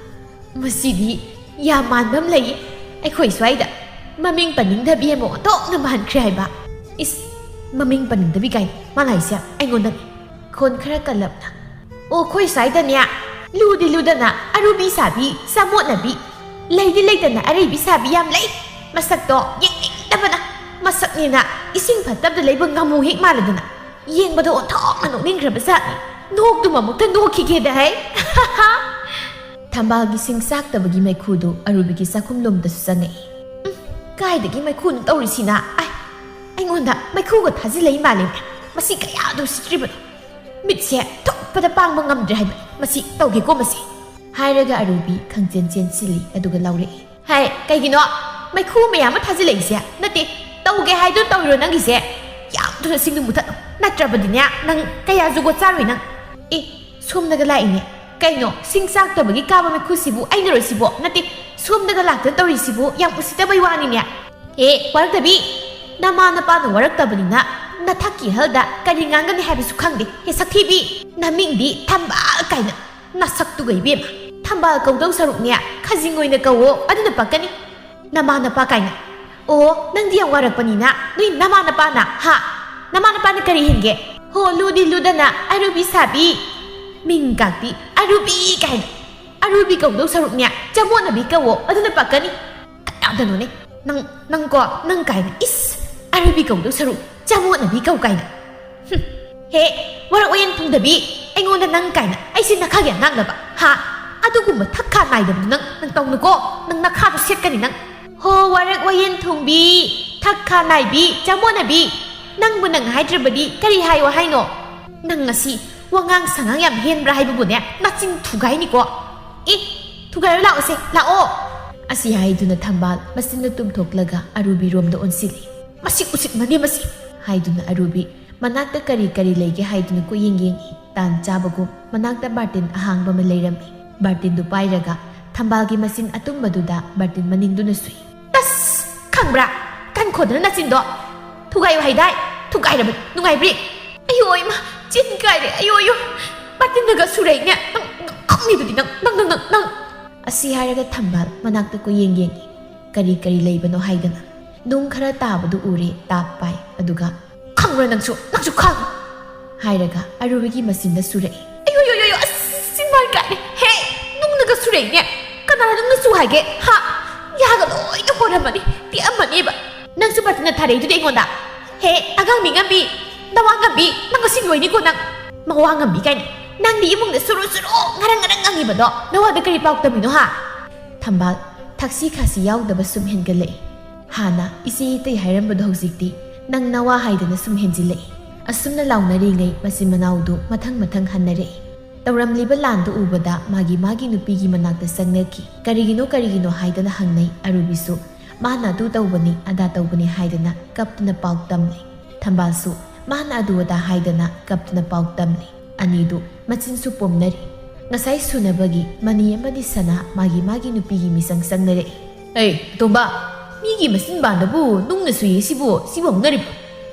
"ꯃꯁꯤꯗꯤ ꯌꯥꯝ ꯃꯥꯟꯕ ꯑꯃ ꯂꯩ꯫ ꯑꯩꯈꯣꯏ ꯁ꯭ꯋꯥꯏꯗ ꯃꯃꯤꯡ ꯄꯟꯅꯤꯡꯗꯕꯤ ꯑꯃ ꯑꯣꯟꯊꯣꯛꯅ ꯃꯥꯟꯈ꯭ꯔꯦ ꯍꯥꯏꯕ꯫" "ꯏꯁ, ꯃꯃꯤꯡ ꯄꯟꯅꯤꯡꯗꯕꯤ ꯀꯥꯏꯅ ꯃꯥꯅ ꯍꯥꯏꯁꯦ ꯑꯩꯉꯣꯟꯗꯅꯤ꯫" ꯈꯣꯟ ꯈꯔ ꯀꯜꯂꯞꯅ, "ꯑꯣ, ꯑꯩꯈꯣꯏ ꯁ꯭ꯋꯥꯏꯗꯅꯦ ꯂꯨꯗꯤ ꯂꯨꯗꯅ ꯑꯔꯨꯕꯤ ꯁꯥꯕꯤ, ꯆꯃꯣꯠꯅꯕꯤ, ꯂꯩꯗꯤ ꯂꯩꯇꯅ ꯑꯔꯩꯕꯤ ꯁꯥꯕꯤ ꯌꯥꯝ ꯂꯩ꯫ ꯃꯁꯛꯇꯣ ꯌꯦꯡꯅꯤꯡꯗꯕꯅ꯫ ꯃꯁꯛꯅꯦꯅ ꯏꯁꯤꯡ ꯐꯠꯇꯕꯗ ꯂꯩꯕ ꯉꯥꯃꯨ ꯍꯦꯛ ꯃꯥꯜꯂꯗꯅ꯫ ꯌꯦꯡꯕꯗ ꯑꯣꯟꯊꯣꯛꯅ ꯅꯣꯛꯅꯤꯡꯈ꯭ꯔꯕ ꯖꯥꯠꯅꯤ꯫ ꯅꯣꯛꯇꯨꯃ ꯑꯃꯨꯛꯇ ꯅꯣꯛꯈꯤꯒꯦꯗ ꯍꯩ꯫" ꯊꯝꯕꯥꯜꯒꯤ ꯁꯤꯡ ꯆꯥꯛꯇꯕꯒꯤ ꯃꯩꯈꯨꯗꯨ ꯑꯔꯨꯕꯤꯒꯤ ꯆꯥꯛꯈꯨꯝ ꯂꯣꯝꯗꯁꯨ ꯆꯪꯉꯛꯏ꯫ "ꯎꯝ, ꯀꯥꯏꯗꯒꯤ ꯃꯩꯈꯨꯅꯣ ꯇꯧꯔꯤꯁꯤꯅ? ꯑꯥꯏ, ꯑꯩꯉꯣꯟꯗ ꯃꯩꯈꯨꯒ ꯊꯥꯖꯤꯜꯂꯛꯏ ꯃꯥꯜꯂꯦ꯫ ꯃꯁꯤ ꯀꯌꯥꯗ ꯎꯁꯤꯠꯇ꯭ꯔꯤꯕꯅꯣ? ꯃꯤꯠꯁꯦ ꯊꯨꯞꯄꯗ ꯄꯥꯡꯕ ꯉꯝꯗ꯭ꯔꯦ ꯍꯥꯏꯕ꯫ ꯃꯁꯤ ꯇꯧꯒꯦꯀꯣ ꯃꯁꯤ꯫" ꯍꯥꯏꯔꯒ ꯑꯔꯨꯕꯤ ꯈꯪꯆꯦꯟ ꯆꯦꯟꯁꯤꯜꯂꯤ, ꯑꯗꯨꯒ ꯂꯥꯎꯔꯛꯏ, "ꯍꯥꯏ, ꯀꯩꯒꯤꯅꯣ ꯃꯩꯈꯨ ꯃꯌꯥꯝ ꯑꯃ ꯊꯥꯖꯤꯜꯂꯛꯏꯁꯦ? ꯅꯠꯇꯦ, ꯇꯧꯒꯦ ꯍꯥꯏꯗꯨ ꯇꯧꯔꯤꯔꯣ ꯅꯪꯒꯤꯁꯦ? ꯌꯥꯝ ꯊꯨꯅ ꯁꯤꯡꯗꯨ ꯃꯨꯊꯠꯂꯣ, ꯅꯠꯇ꯭ꯔꯕꯗꯤꯅꯦ ꯅꯪ ꯀꯌꯥ ꯖꯨꯒꯣꯠ ꯆꯥꯔꯣꯏ ꯅꯪ꯫" "ꯑꯦ, ꯁꯣꯝꯗꯒ ꯂꯥꯛꯏꯅꯦ꯫ ꯀꯩꯅꯣ, ꯁꯤꯡ ꯆꯥꯛꯇꯕꯒꯤ ꯀꯥꯕ ꯃꯩꯈꯨꯁꯤꯕꯨ ꯑꯩꯅꯔꯣ ꯁꯤꯕꯣ? ꯅꯠꯇꯦ, ꯁꯣꯝꯗꯒ ꯂꯥꯛꯇꯅ ꯇꯧꯔꯤꯁꯤꯕꯨ ꯌꯥꯝ ꯎꯁꯤꯠꯇꯕꯩ ꯋꯥꯅꯤꯅꯦ꯫ ꯍꯦ, ꯋꯥꯔꯛꯇꯕꯤ, ꯅꯃꯥ ꯅꯄꯥꯅ ꯋꯥꯔꯛꯇꯕꯅꯤꯅ ꯅꯊꯛꯀꯤ ꯑꯍꯜꯗ ꯀꯔꯤ ꯉꯥꯡꯒꯅꯤ ꯍꯥꯏꯕꯁꯨ ꯈꯪꯗꯦ꯫ ꯍꯦ, ꯁꯛꯊꯤꯕꯤ, ꯅꯃꯤꯡꯗꯤ ꯊꯝꯕꯥꯜ ꯀꯥꯏꯅ꯫ ꯅꯁꯛꯇꯨꯒ ꯏꯕꯦꯝꯃ, ꯊꯝꯕꯥꯜ ꯀꯧꯗꯧ ꯁꯔꯨꯛꯅꯦ ꯈꯖꯤꯡ ꯑꯣꯏꯅ ꯀꯧꯋꯣ, ꯑꯗꯨꯅ ꯄꯛꯀꯅꯤ꯫ ꯅꯃꯥ ꯅꯄꯥ ꯀꯥꯏꯅ꯫ ꯑꯣ, ꯅꯪꯗꯤ ꯌꯥꯝ ꯋꯥꯔꯛꯄꯅꯤꯅ ꯅꯣꯏ ꯅꯃꯥ ꯅꯄꯥꯅ, ꯍꯥ? ꯅꯃꯥ ꯅꯄꯥꯅ ꯀꯔꯤ ꯍꯦꯟꯒꯦ? ꯍꯣ, ꯂꯨꯗꯤ ꯂꯨꯗꯅ ꯑꯔꯨꯕꯤ ꯁꯥꯕꯤ꯫ ꯃꯤꯡ ꯀꯥꯛꯇꯤ ꯑꯔꯨꯕꯤ ꯀꯥꯏꯅ꯫ ꯑꯔꯨꯕꯤ ꯀꯧꯗꯧ ꯁꯔꯨꯛꯅꯦ ꯆꯃꯣꯠꯅꯕꯤ ꯀꯧꯋꯣ, ꯑꯗꯨꯅ ꯄꯛꯀꯅꯤ꯫" "ꯀꯅꯥꯗꯅꯣꯅꯦ? ꯅꯪ, ꯅꯪ ꯀꯣ, ꯅꯪ ꯀꯥꯏꯅ꯫ ꯏꯁ, ꯑꯔꯨꯕꯤ ꯀꯧꯗꯧ ꯁꯔꯨꯛ ꯆꯃꯣꯠꯅꯕꯤ ꯀꯧ ꯀꯥꯏꯅ꯫ ꯍꯨꯝ, ꯍꯦ, ꯋꯥꯔꯛ ꯋꯥꯌꯦꯟ ꯊꯨꯡꯗꯕꯤ, ꯑꯩꯉꯣꯟꯗ ꯅꯪ ꯀꯥꯏꯅ꯫ ꯑꯩꯁꯦ ꯅꯈꯥꯒꯤ ꯑꯉꯥꯡꯂꯕ? ꯍꯥ? ꯑꯗꯨꯒꯨꯝꯕ ꯊꯛ ꯈꯥ ꯅꯥꯏꯗꯕꯗꯣ ꯅꯪ, ꯅꯪ ꯇꯧꯅꯨꯀꯣ꯫ ꯅꯪ ꯅꯈꯥꯗꯣ ꯁꯦꯠꯀꯅꯤ ꯅꯪ꯫" "ꯍꯣ, ꯋꯥꯔꯛ ꯋꯥꯌꯦꯟ ꯊꯨꯡꯕꯤ, ꯊꯛ ꯈꯥ ꯅꯥꯏꯕꯤ, ꯆꯃꯣꯠꯅꯕꯤ, ꯅꯪꯕꯨ ꯅꯪ ꯍꯥꯏꯗ꯭ꯔꯕꯗꯤ ꯀꯔꯤ ꯍꯥꯏꯌꯣ ꯍꯥꯏꯅꯣ? ꯅꯪ ꯉꯁꯤ ꯋꯥꯉꯥꯡ ꯁꯉꯥꯡ ꯌꯥꯝ ꯍꯦꯟꯕ꯭ꯔꯥ ꯍꯥꯏꯕꯕꯨꯅꯦ, ꯅꯆꯤꯟ ꯊꯨꯒꯥꯏꯅꯤꯀꯣ꯫ ꯑꯦ, ꯊꯨꯒꯥꯏꯔꯣ ꯂꯥꯛꯑꯣꯁꯦ, ꯂꯥꯛꯑꯣ꯫" ꯑꯁꯤ ꯍꯥꯏꯗꯨꯅ ꯊꯝꯕꯥꯜ ꯃꯆꯤꯟꯗ ꯇꯨꯝꯊꯣꯛꯂꯒ ꯑꯔꯨꯕꯤꯔꯣꯝꯗ ꯑꯣꯟꯁꯤꯜꯂꯤ꯫ "ꯃꯁꯤ ꯎꯁꯤꯠ ꯃꯅꯦ ꯃꯁꯤ!" ꯍꯥꯏꯗꯨꯅ ꯑꯔꯨꯕꯤ ꯃꯅꯥꯛꯇ ꯀꯔꯤ ꯀꯔꯤ ꯂꯩꯒꯦ ꯍꯥꯏꯗꯨꯅ ꯀꯣꯏꯌꯦꯡ ꯌꯦꯡꯏ꯫ ꯇꯥꯟ ꯆꯥꯕꯒꯨꯝ ꯃꯅꯥꯛꯇ ꯕꯥꯔꯇꯤꯟ ꯑꯍꯥꯡꯕ ꯑꯃ ꯂꯩꯔꯝꯃꯤ꯫ ꯕꯥꯔꯇꯤꯟꯗꯨ ꯄꯥꯏꯔꯒ ꯊꯝꯕꯥꯜꯒꯤ ꯃꯆꯤꯟ ꯑꯇꯨꯝꯕꯗꯨꯗ ꯕꯥꯔꯇꯤꯟ ꯃꯅꯤꯡꯗꯨꯅ ꯁꯨꯏ꯫ "ꯇꯁ! ꯈꯪꯕ꯭ꯔꯥ? ꯀꯟꯈꯣꯗꯅ ꯅꯆꯤꯟꯗꯣ! ꯊꯨꯒꯥꯏꯌꯨ ꯍꯥꯏꯗꯥꯏ? ꯊꯨꯒꯥꯏꯔꯕ ꯅꯨꯡꯉꯥꯏꯕ꯭ꯔꯤ?" "ꯑꯌꯣ ꯏꯃꯥ! ꯆꯤꯟ ꯀꯥꯏꯔꯦ! ꯑꯌꯣ ꯑꯌꯣ! ꯕꯥꯔꯇꯤꯟꯅꯒ ꯁꯨꯔꯛꯏꯅꯦ! ꯅꯪ, ꯅꯪ ꯈꯪꯉꯤꯗꯨꯗꯤ ꯅꯪ, ꯅꯪ, ꯅꯪ, ꯅꯪ!" ꯑꯁꯤ ꯍꯥꯏꯔꯒ ꯊꯝꯕꯥꯜ ꯃꯅꯥꯛꯇ ꯀꯣꯏꯌꯦꯡ ꯌꯦꯡꯉꯤ꯫ ꯀꯔꯤ ꯀꯔꯤ ꯂꯩꯕꯅꯣ ꯍꯥꯏꯗꯅ꯫ ꯅꯨꯡ ꯈꯔ ꯇꯥꯕꯗꯨ ꯎꯔꯦ, ꯇꯥꯞ ꯄꯥꯏ꯫ ꯑꯗꯨꯒ, "ꯈꯪꯕ꯭ꯔꯥ ꯅꯪꯁꯨ? ꯅꯪꯁꯨ ꯈꯪ!" ꯍꯥꯏꯔꯒ ꯑꯔꯨꯕꯤꯒꯤ ꯃꯆꯤꯟꯗ ꯁꯨꯔꯛꯏ꯫ "ꯑꯌꯣ, ꯌꯣ, ꯌꯣ, ꯌꯣ! ꯑꯁ, ꯆꯤꯟꯕꯥꯟ ꯀꯥꯏꯔꯦ! ꯍꯦ! ꯅꯨꯡꯅꯒ ꯁꯨꯔꯛꯏꯅꯦ! ꯀꯅꯥꯅ ꯅꯨꯡꯅ ꯁꯨ ꯍꯥꯏꯒꯦ? ꯍꯥ? ꯌꯥꯒ ꯂꯣꯏꯅ ꯍꯣꯔꯝꯃꯅꯤ, ꯇꯦꯛꯑꯝꯃꯅꯤꯕ! ꯅꯪꯁꯨ ꯕꯥꯔꯇꯤꯟꯅ ꯊꯥꯔꯛꯏꯗꯨꯗꯤ ꯑꯩꯉꯣꯟꯗ! ꯍꯦ, ꯑꯉꯥꯡꯕꯤ ꯉꯝꯕꯤ! ꯅꯋꯥ ꯉꯝꯕꯤ! ꯅꯪ ꯉꯁꯤ ꯂꯣꯏꯅꯤꯀꯣ ꯅꯪ! ꯃꯋꯥ ꯉꯝꯕꯤ ꯀꯥꯏꯅ! ꯅꯪꯗꯤ ꯏꯃꯨꯡꯗ ꯁꯨꯔꯨ ꯁꯨꯔꯨ ꯉꯔꯪ ꯉꯔꯪ ꯉꯪꯉꯤꯕꯗꯣ ꯅꯋꯥꯗ ꯀꯔꯤ ꯄꯥꯎ ꯇꯝꯃꯤꯅꯣ, ꯍꯥ?" ꯊꯝꯕꯥꯜ ꯊꯛꯁꯤ ꯈꯥꯁꯤ ꯌꯥꯎꯗꯕ ꯁꯨꯝ ꯍꯦꯟꯒꯠꯂꯛꯏ꯫ ꯍꯥꯟꯅ "ꯏꯆꯦ ꯏꯇꯩ" ꯍꯥꯏꯔꯝꯕꯗꯣ ꯍꯧꯖꯤꯛꯇꯤ "ꯅꯪ ꯅꯋꯥ" ꯍꯥꯏꯗꯅ ꯁꯨꯝ ꯍꯦꯟꯖꯤꯜꯂꯛꯏ꯫ ꯑꯁꯨꯝꯅ ꯂꯥꯎꯅꯔꯤꯉꯩ ꯃꯆꯤꯟ ꯃꯅꯥꯎꯗꯨ ꯃꯊꯪ ꯃꯊꯪ ꯍꯟꯅꯔꯛꯏ꯫ ꯇꯧꯔꯝꯂꯤꯕ ꯂꯥꯟꯗꯨ ꯎꯕꯗ ꯃꯥꯒꯤ ꯃꯥꯒꯤ ꯅꯨꯄꯤꯒꯤ ꯃꯅꯥꯛꯇ ꯆꯪꯅꯈꯤ꯫ "ꯀꯔꯤꯒꯤꯅꯣ, ꯀꯔꯤꯒꯤꯅꯣ?" ꯍꯥꯏꯗꯅ ꯍꯪꯅꯩ꯫ ꯑꯔꯨꯕꯤꯁꯨ "ꯃꯥꯅ ꯑꯗꯨ ꯇꯧꯕꯅꯤ, ꯑꯗꯥ ꯇꯧꯕꯅꯤ" ꯍꯥꯏꯗꯅ ꯀꯞꯇꯨꯅ ꯄꯥꯎ ꯇꯝꯂꯤ꯫ ꯊꯝꯕꯥꯜꯁꯨ "ꯃꯥꯅ ꯑꯗꯨ ꯑꯗꯥ" ꯍꯥꯏꯗꯅ ꯀꯞꯇꯨꯅ ꯄꯥꯎ ꯇꯝꯂꯤ꯫ ꯑꯅꯤꯗꯨ ꯃꯆꯤꯟꯁꯨ ꯄꯣꯝꯅꯔꯤ꯫ ꯉꯁꯥꯏ ꯁꯨꯅꯕꯒꯤ ꯃꯅꯤ ꯑꯃꯗꯤ ꯁꯅꯥ ꯃꯥꯒꯤ ꯃꯥꯒꯤ ꯅꯨꯄꯤꯒꯤ ꯃꯤꯆꯪ ꯆꯪꯅꯔꯛꯏ꯫ "ꯑꯦ, ꯑꯇꯣꯝꯕ, ꯃꯤꯒꯤ ꯃꯆꯤꯟꯕꯥꯟꯗꯕꯨ ꯅꯨꯡꯅ ꯁꯨꯏ ꯁꯤꯕꯨ, ꯁꯤꯕꯨ ꯍꯧꯅꯔꯤꯕꯣ?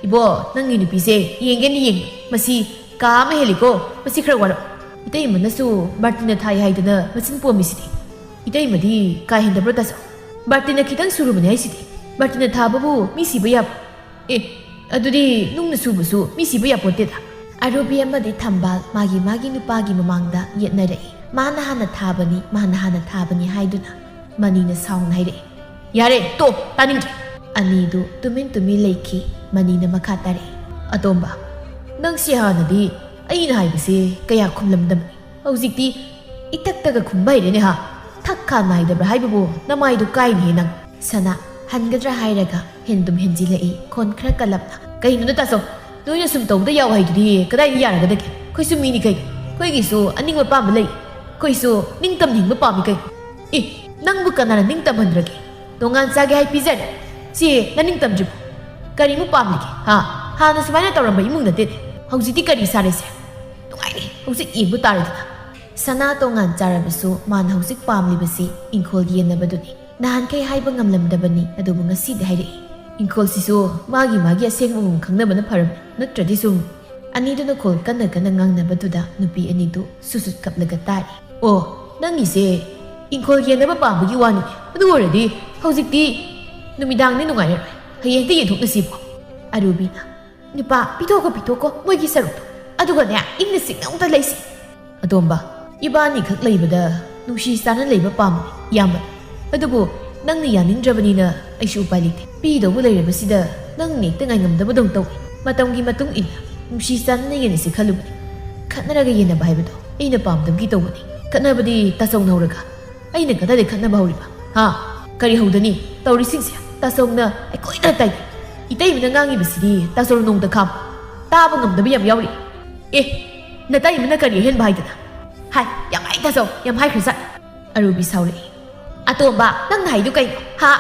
ꯏꯕꯣ, ꯅꯪꯒꯤ ꯅꯨꯄꯤꯁꯦ ꯌꯦꯡꯒꯦꯅ ꯌꯦꯡ, ꯃꯁꯤ ꯀꯥ ꯑꯃ ꯍꯦꯜꯂꯤꯀꯣ, ꯃꯁꯤ ꯈꯔ ꯋꯥꯔꯞ꯫ ꯏꯇꯩꯃꯅꯁꯨ ꯕꯥꯔꯇꯤꯟꯅ ꯊꯥꯏ ꯍꯥꯏꯗꯅ ꯃꯆꯤꯟ ꯄꯣꯝꯃꯤꯁꯤꯗꯤ꯫ ꯏꯇꯩꯃꯗꯤ ꯀꯥ ꯍꯦꯟꯗꯕ꯭ꯔꯣ ꯇꯥꯆꯧ? ꯕꯥꯔꯇꯤꯟꯅ ꯈꯤꯇꯪ ꯁꯨꯔꯨꯕꯅꯦ ꯍꯥꯏꯁꯤꯗꯤ꯫ ꯕꯥꯔꯇꯤꯟꯅ ꯊꯥꯕꯕꯨ ꯃꯤ ꯁꯤꯕ ꯌꯥꯕ꯭ꯔꯣ? ꯑꯦ, ꯑꯗꯨꯗꯤ ꯅꯨꯡꯅ ꯁꯨꯕꯁꯨ ꯃꯤ ꯁꯤꯕ ꯌꯥꯄꯣꯠꯇꯦꯗ꯫" ꯑꯔꯨꯕꯤ ꯑꯃꯗꯤ ꯊꯝꯕꯥꯜ ꯃꯥꯒꯤ ꯃꯥꯒꯤ ꯅꯨꯄꯥꯒꯤ ꯃꯃꯥꯡꯗ ꯌꯦꯠꯅꯔꯛꯏ꯫ "ꯃꯥꯅ ꯍꯥꯟꯅ ꯊꯥꯕꯅꯤ, ꯃꯥꯅ ꯍꯥꯟꯅ ꯊꯥꯕꯅꯤ" ꯍꯥꯏꯗꯨꯅ ꯃꯅꯤꯅ ꯁꯥꯎꯅ ꯍꯥꯏꯔꯛꯏ꯫ "ꯌꯥꯔꯦ, ꯇꯣ, ꯇꯥꯅꯤꯡꯗ꯭ꯔꯦ꯫" ꯑꯅꯤꯗꯨ ꯇꯨꯃꯤꯟ ꯇꯨꯃꯤꯟ ꯂꯩꯈꯤ꯫ ꯃꯅꯤꯅ ꯃꯈꯥ ꯇꯥꯔꯛꯏ꯫ "ꯑꯇꯣꯝꯕ, ꯅꯪꯁꯦ ꯍꯥꯟꯅꯗꯤ ꯑꯩꯅ ꯍꯥꯏꯕꯁꯦ ꯀꯌꯥ ꯈꯨꯝꯂꯝꯗꯕꯅꯤ꯫ ꯍꯧꯖꯤꯛꯇꯤ ꯏꯇꯛꯇꯒ ꯈꯨꯝꯕ ꯍꯩꯔꯦꯅꯦ ꯍꯥ? ꯊꯛ ꯈꯥ ꯅꯥꯏꯗꯕ꯭ꯔꯥ ꯍꯥꯏꯕꯕꯨ ꯅꯃꯥꯏꯗꯨ ꯀꯥꯏꯅꯤꯍꯦ ꯅꯪ꯫" ꯁꯅꯥ ꯍꯟꯒꯗ꯭ꯔꯥ ꯍꯥꯏꯔꯒ ꯍꯦꯟꯗꯨꯝ ꯍꯦꯟꯖꯤꯜꯂꯛꯏ, ꯈꯣꯟ ꯈꯔ ꯀꯜꯂꯞꯅ꯫ "ꯀꯩꯅꯣꯗ ꯇꯥꯆꯧ, ꯅꯣꯏꯅ ꯁꯨꯝ ꯇꯧꯕꯗ ꯌꯥꯎ ꯍꯥꯏꯗꯨꯗꯤ ꯀꯗꯥꯏꯗ ꯌꯥꯔꯒꯗꯒꯦ? ꯑꯩꯈꯣꯏꯁꯨ ꯃꯤꯅꯤ ꯀꯩꯅꯣ꯫ ꯑꯩꯈꯣꯏꯒꯤꯁꯨ ꯑꯅꯤꯡꯕ ꯄꯥꯝꯕ ꯂꯩ꯫ ꯑꯩꯈꯣꯏꯁꯨ ꯅꯤꯡꯇꯝ ꯍꯤꯡꯕ ꯄꯥꯝꯃꯤ ꯀꯩꯅꯣ꯫ ꯑꯦ, ꯅꯪꯕꯨ ꯀꯅꯥꯅ ꯅꯤꯡꯇꯝꯍꯟꯗ꯭ꯔꯒꯦ? ꯇꯣꯉꯥꯟ ꯆꯥꯒꯦ ꯍꯥꯏ ꯄꯤꯖꯔꯦ꯫ ꯆꯦ, ꯅꯅꯤꯡꯇꯝꯗ꯭ꯔꯤꯕꯣ? ꯀꯔꯤꯃꯨꯛ ꯄꯥꯝꯂꯤꯒꯦ? ꯍꯥ? ꯍꯥꯟꯅ ꯁꯨꯃꯥꯏꯅ ꯇꯧꯔꯝꯕ ꯏꯃꯨꯡ ꯅꯠꯇꯦꯅꯦ꯫ ꯍꯧꯖꯤꯛꯇꯤ ꯀꯔꯤ ꯁꯥꯔꯦꯁꯦ? ꯅꯨꯡꯉꯥꯏꯔꯤ, ꯍꯧꯖꯤꯛ ꯌꯦꯡꯕ ꯇꯥꯔꯦꯗꯅ꯫ ꯁꯅꯥ ꯇꯣꯉꯥꯟ ꯆꯥꯔꯕꯁꯨ ꯃꯥꯅ ꯍꯧꯖꯤꯛ ꯄꯥꯝꯂꯤꯕꯁꯤ ꯏꯪꯈꯣꯜ ꯌꯦꯟꯅꯕꯗꯨꯅꯤ꯫ ꯅꯍꯥꯟꯈꯩ ꯍꯥꯏꯕ ꯉꯝꯂꯝꯗꯕꯅꯤ, ꯑꯗꯨꯕꯨ ꯉꯁꯤꯗꯤ ꯍꯥꯏꯔꯛꯏ꯫ ꯏꯪꯈꯣꯜꯁꯤꯁꯨ ꯃꯥꯒꯤ ꯃꯥꯒꯤ ꯑꯁꯦꯡꯕ ꯃꯒꯨꯟ ꯈꯪꯅꯕꯅ ꯐꯔꯕꯅꯤ, ꯅꯠꯇ꯭ꯔꯗꯤ ꯁꯨꯝ꯫ ꯑꯅꯤꯗꯨꯅ ꯈꯣꯜ ꯀꯟꯅ ꯀꯟꯅ ꯉꯥꯡꯅꯕꯗꯨꯗ ꯅꯨꯄꯤ ꯑꯅꯤꯗꯨ ꯁꯨꯠ ꯁꯨꯠ ꯀꯞꯂꯒ ꯇꯥꯔꯤ꯫ "ꯑꯣ, ꯅꯪꯒꯤꯁꯦ ꯏꯪꯈꯣꯜ ꯌꯦꯟꯅꯕ ꯄꯥꯝꯕꯒꯤ ꯋꯥꯅꯤ꯫ ꯑꯗꯨ ꯑꯣꯏꯔꯗꯤ ꯍꯧꯖꯤꯛꯇꯤ ꯅꯨꯃꯤꯗꯥꯡꯗꯤ ꯅꯨꯡꯉꯥꯏꯔꯔꯣꯏ꯫ ꯍꯌꯦꯡ ꯍꯦꯛꯇ ꯌꯦꯟꯊꯣꯛꯅꯁꯤꯕꯣ?" ꯑꯔꯨꯕꯤꯅ, "ꯅꯨꯄꯥ, ꯄꯤꯊꯣꯛꯈꯣ, ꯄꯤꯊꯣꯛꯈꯣ ꯃꯣꯏꯒꯤ ꯁꯔꯨꯛꯇꯣ꯫ ꯑꯗꯨꯒꯅꯦ, ꯏꯪꯅ ꯆꯤꯛꯅ ꯑꯝꯇ ꯂꯩꯁꯤ꯫" ꯑꯇꯣꯝꯕ, ꯏꯕꯥꯅꯤꯈꯛ ꯂꯩꯕꯗ ꯅꯨꯡꯁꯤ ꯆꯥꯟꯅ ꯂꯩꯕ ꯄꯥꯝꯕꯅꯤ, ꯏꯌꯥꯝꯕ꯫ ꯑꯗꯨꯕꯨ ꯅꯪꯅ ꯌꯥꯅꯤꯡꯗ꯭ꯔꯕꯅꯤꯅ ꯑꯩꯁꯨ ꯎꯄꯥꯏ ꯂꯩꯇꯦ꯫ ꯄꯤꯗꯧꯕ ꯂꯩꯔꯕꯁꯤꯗ ꯅꯪꯅ ꯍꯦꯛꯇ ꯉꯥꯏꯉꯝꯗꯕꯗꯧ ꯇꯧꯏ꯫ ꯃꯇꯝꯒꯤ ꯃꯇꯨꯡ ꯏꯟꯅ ꯅꯨꯡꯁꯤ ꯆꯥꯟꯅꯅ ꯌꯦꯟꯅꯁꯤ ꯈꯜꯂꯨꯕꯅꯤ꯫ ꯈꯠꯅꯔꯒ ꯌꯦꯟꯅꯕ ꯍꯥꯏꯕꯗꯣ ꯑꯩꯅ ꯄꯥꯝꯗꯕꯒꯤ ꯇꯧꯕꯅꯤ꯫ ꯈꯠꯅꯕꯗꯤ ꯇꯥꯆꯧꯅ ꯍꯧꯔꯒ ꯑꯩꯅ ꯀꯗꯥꯏꯗ ꯈꯠꯅꯕ ꯍꯧꯔꯤꯕ? ꯍꯥ? ꯀꯔꯤ ꯍꯧꯗꯅꯤ? ꯇꯧꯔꯤꯁꯤꯡꯁꯦ ꯇꯥꯆꯧꯅ ꯑꯩꯈꯣꯏꯗ ꯇꯥꯏ꯫ ꯏꯇꯩꯃꯅ ꯉꯥꯡꯉꯤꯕꯁꯤꯗꯤ ꯇꯥꯆꯧ ꯅꯣꯡꯗ ꯈꯥꯝ ꯇꯥꯕ ꯉꯝꯗꯕ ꯌꯥꯝ ꯌꯥꯎꯔꯤ꯫ ꯑꯦ, ꯅꯇꯩꯃꯅ ꯀꯔꯤ ꯑꯍꯦꯟꯕ ꯍꯥꯏꯗꯅ? ꯍꯥꯏ, ꯌꯥꯝ ꯍꯥꯏ ꯇꯥꯆꯧ, ꯌꯥꯝ ꯍꯥꯏꯈ꯭ꯔꯖꯥꯠ꯫ ꯑꯔꯨꯕꯤ ꯁꯥꯎꯔꯛꯏ꯫ "ꯑꯇꯣꯝꯕ, ꯅꯪꯅ ꯍꯥꯏꯗꯨ ꯀꯩꯅꯣ? ꯍꯥ?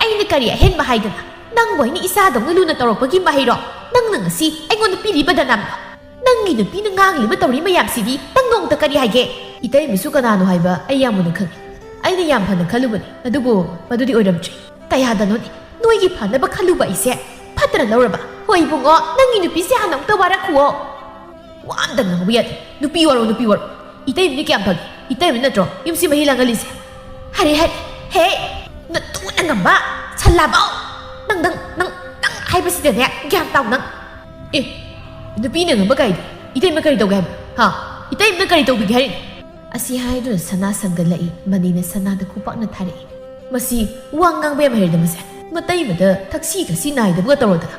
ꯑꯩꯅ ꯀꯔꯤ ꯑꯍꯦꯟꯕ ꯍꯥꯏꯗꯅ? ꯅꯪꯕꯨ ꯑꯩꯅ ꯏꯆꯥꯗꯧꯅ ꯂꯨꯅ ꯇꯧꯔꯛꯄꯒꯤ ꯃꯍꯩꯔꯣ? ꯅꯪꯅ ꯉꯁꯤ ꯑꯩꯉꯣꯟꯗ ꯄꯤꯔꯤꯕ ꯗꯅꯝꯗꯣ? ꯅꯪꯒꯤ ꯅꯨꯄꯤꯅ ꯉꯥꯡꯂꯤꯕ ꯇꯧꯔꯤ ꯃꯌꯥꯝꯁꯤꯗꯤ ꯅꯪ ꯅꯣꯡꯃꯇ ꯀꯔꯤ ꯍꯥꯏꯒꯦ?" "ꯏꯇꯩꯃꯁꯨ ꯀꯅꯥꯅꯣ ꯍꯥꯏꯕ ꯑꯩ ꯌꯥꯝ ꯃꯨꯟꯅ ꯈꯪꯏ꯫ ꯑꯩꯅ ꯌꯥꯝ ꯐꯅ ꯈꯜꯂꯨꯕꯅꯤ, ꯑꯗꯨꯕꯨ ꯃꯗꯨꯗꯤ ꯑꯣꯏꯔꯝꯗ꯭ꯔꯦ꯫ ꯀꯌꯥꯗꯅꯣꯅꯦ ꯅꯣꯏꯒꯤ ꯐꯅꯕ ꯈꯜꯂꯨꯕ ꯑꯩꯁꯦ ꯐꯠꯇꯅ ꯂꯧꯔꯕ? ꯍꯣꯏ ꯏꯕꯨꯡꯉꯣ, ꯅꯪꯒꯤ ꯅꯨꯄꯤꯁꯦ ꯍꯥꯟꯅ ꯑꯃꯨꯛꯇ ꯋꯥꯔꯛꯈꯨꯋꯣ꯫ ꯋꯥ ꯑꯝꯇ ꯉꯥꯡꯕ ꯌꯥꯗꯦ꯫ ꯅꯨꯄꯤ ꯋꯥꯔꯣ, ꯅꯨꯄꯤ ꯋꯥꯔꯣ꯫ ꯏꯇꯩꯃꯗꯤ ꯀꯌꯥꯝ ꯐꯒꯦ? ꯏꯇꯩꯃ ꯅꯠꯇ꯭ꯔꯣ ꯌꯨꯝꯁꯤ ꯃꯍꯤ ꯂꯥꯡꯍꯜꯂꯤꯁꯦ?" "ꯍꯔꯦ, ꯍꯔꯦ, ꯍꯦ, ꯅꯇꯨꯅ ꯉꯝꯕ ꯁꯜꯂꯥꯕꯧ꯫ ꯅꯪ, ꯅꯪ, ꯅꯪ, ꯅꯪ ꯍꯥꯏꯕꯁꯤꯗꯅꯦ ꯒ꯭ꯌꯥꯟ ꯇꯥꯎ ꯅꯪ꯫ ꯑꯦ, ꯅꯨꯄꯤꯅ ꯉꯝꯕ ꯀꯥꯏꯗꯤ ꯏꯇꯩꯃ ꯀꯔꯤ ꯇꯧꯒꯦ ꯍꯥꯏꯕ? ꯍꯥ? ꯏꯇꯩꯃꯅ ꯀꯔꯤ ꯇꯧꯕꯤꯒꯦ ꯍꯥꯏꯔꯤꯅꯣ?" ꯑꯁꯤ ꯍꯥꯏꯗꯨꯅ ꯁꯅꯥ ꯁꯪꯒꯠꯂꯛꯏ꯫ ꯃꯅꯤꯅ ꯁꯅꯥꯗ ꯈꯨꯄꯥꯛꯅ ꯊꯥꯔꯛꯏ꯫ "ꯃꯁꯤ ꯋꯥ ꯉꯥꯡꯕ ꯌꯥꯝ ꯍꯩꯔꯦꯗ ꯃꯁꯦ꯫ ꯃꯇꯩꯃꯗ ꯊꯛꯁꯤ ꯈꯥꯁꯤ ꯅꯥꯏꯗꯕꯒ ꯇꯧꯔꯗꯅ꯫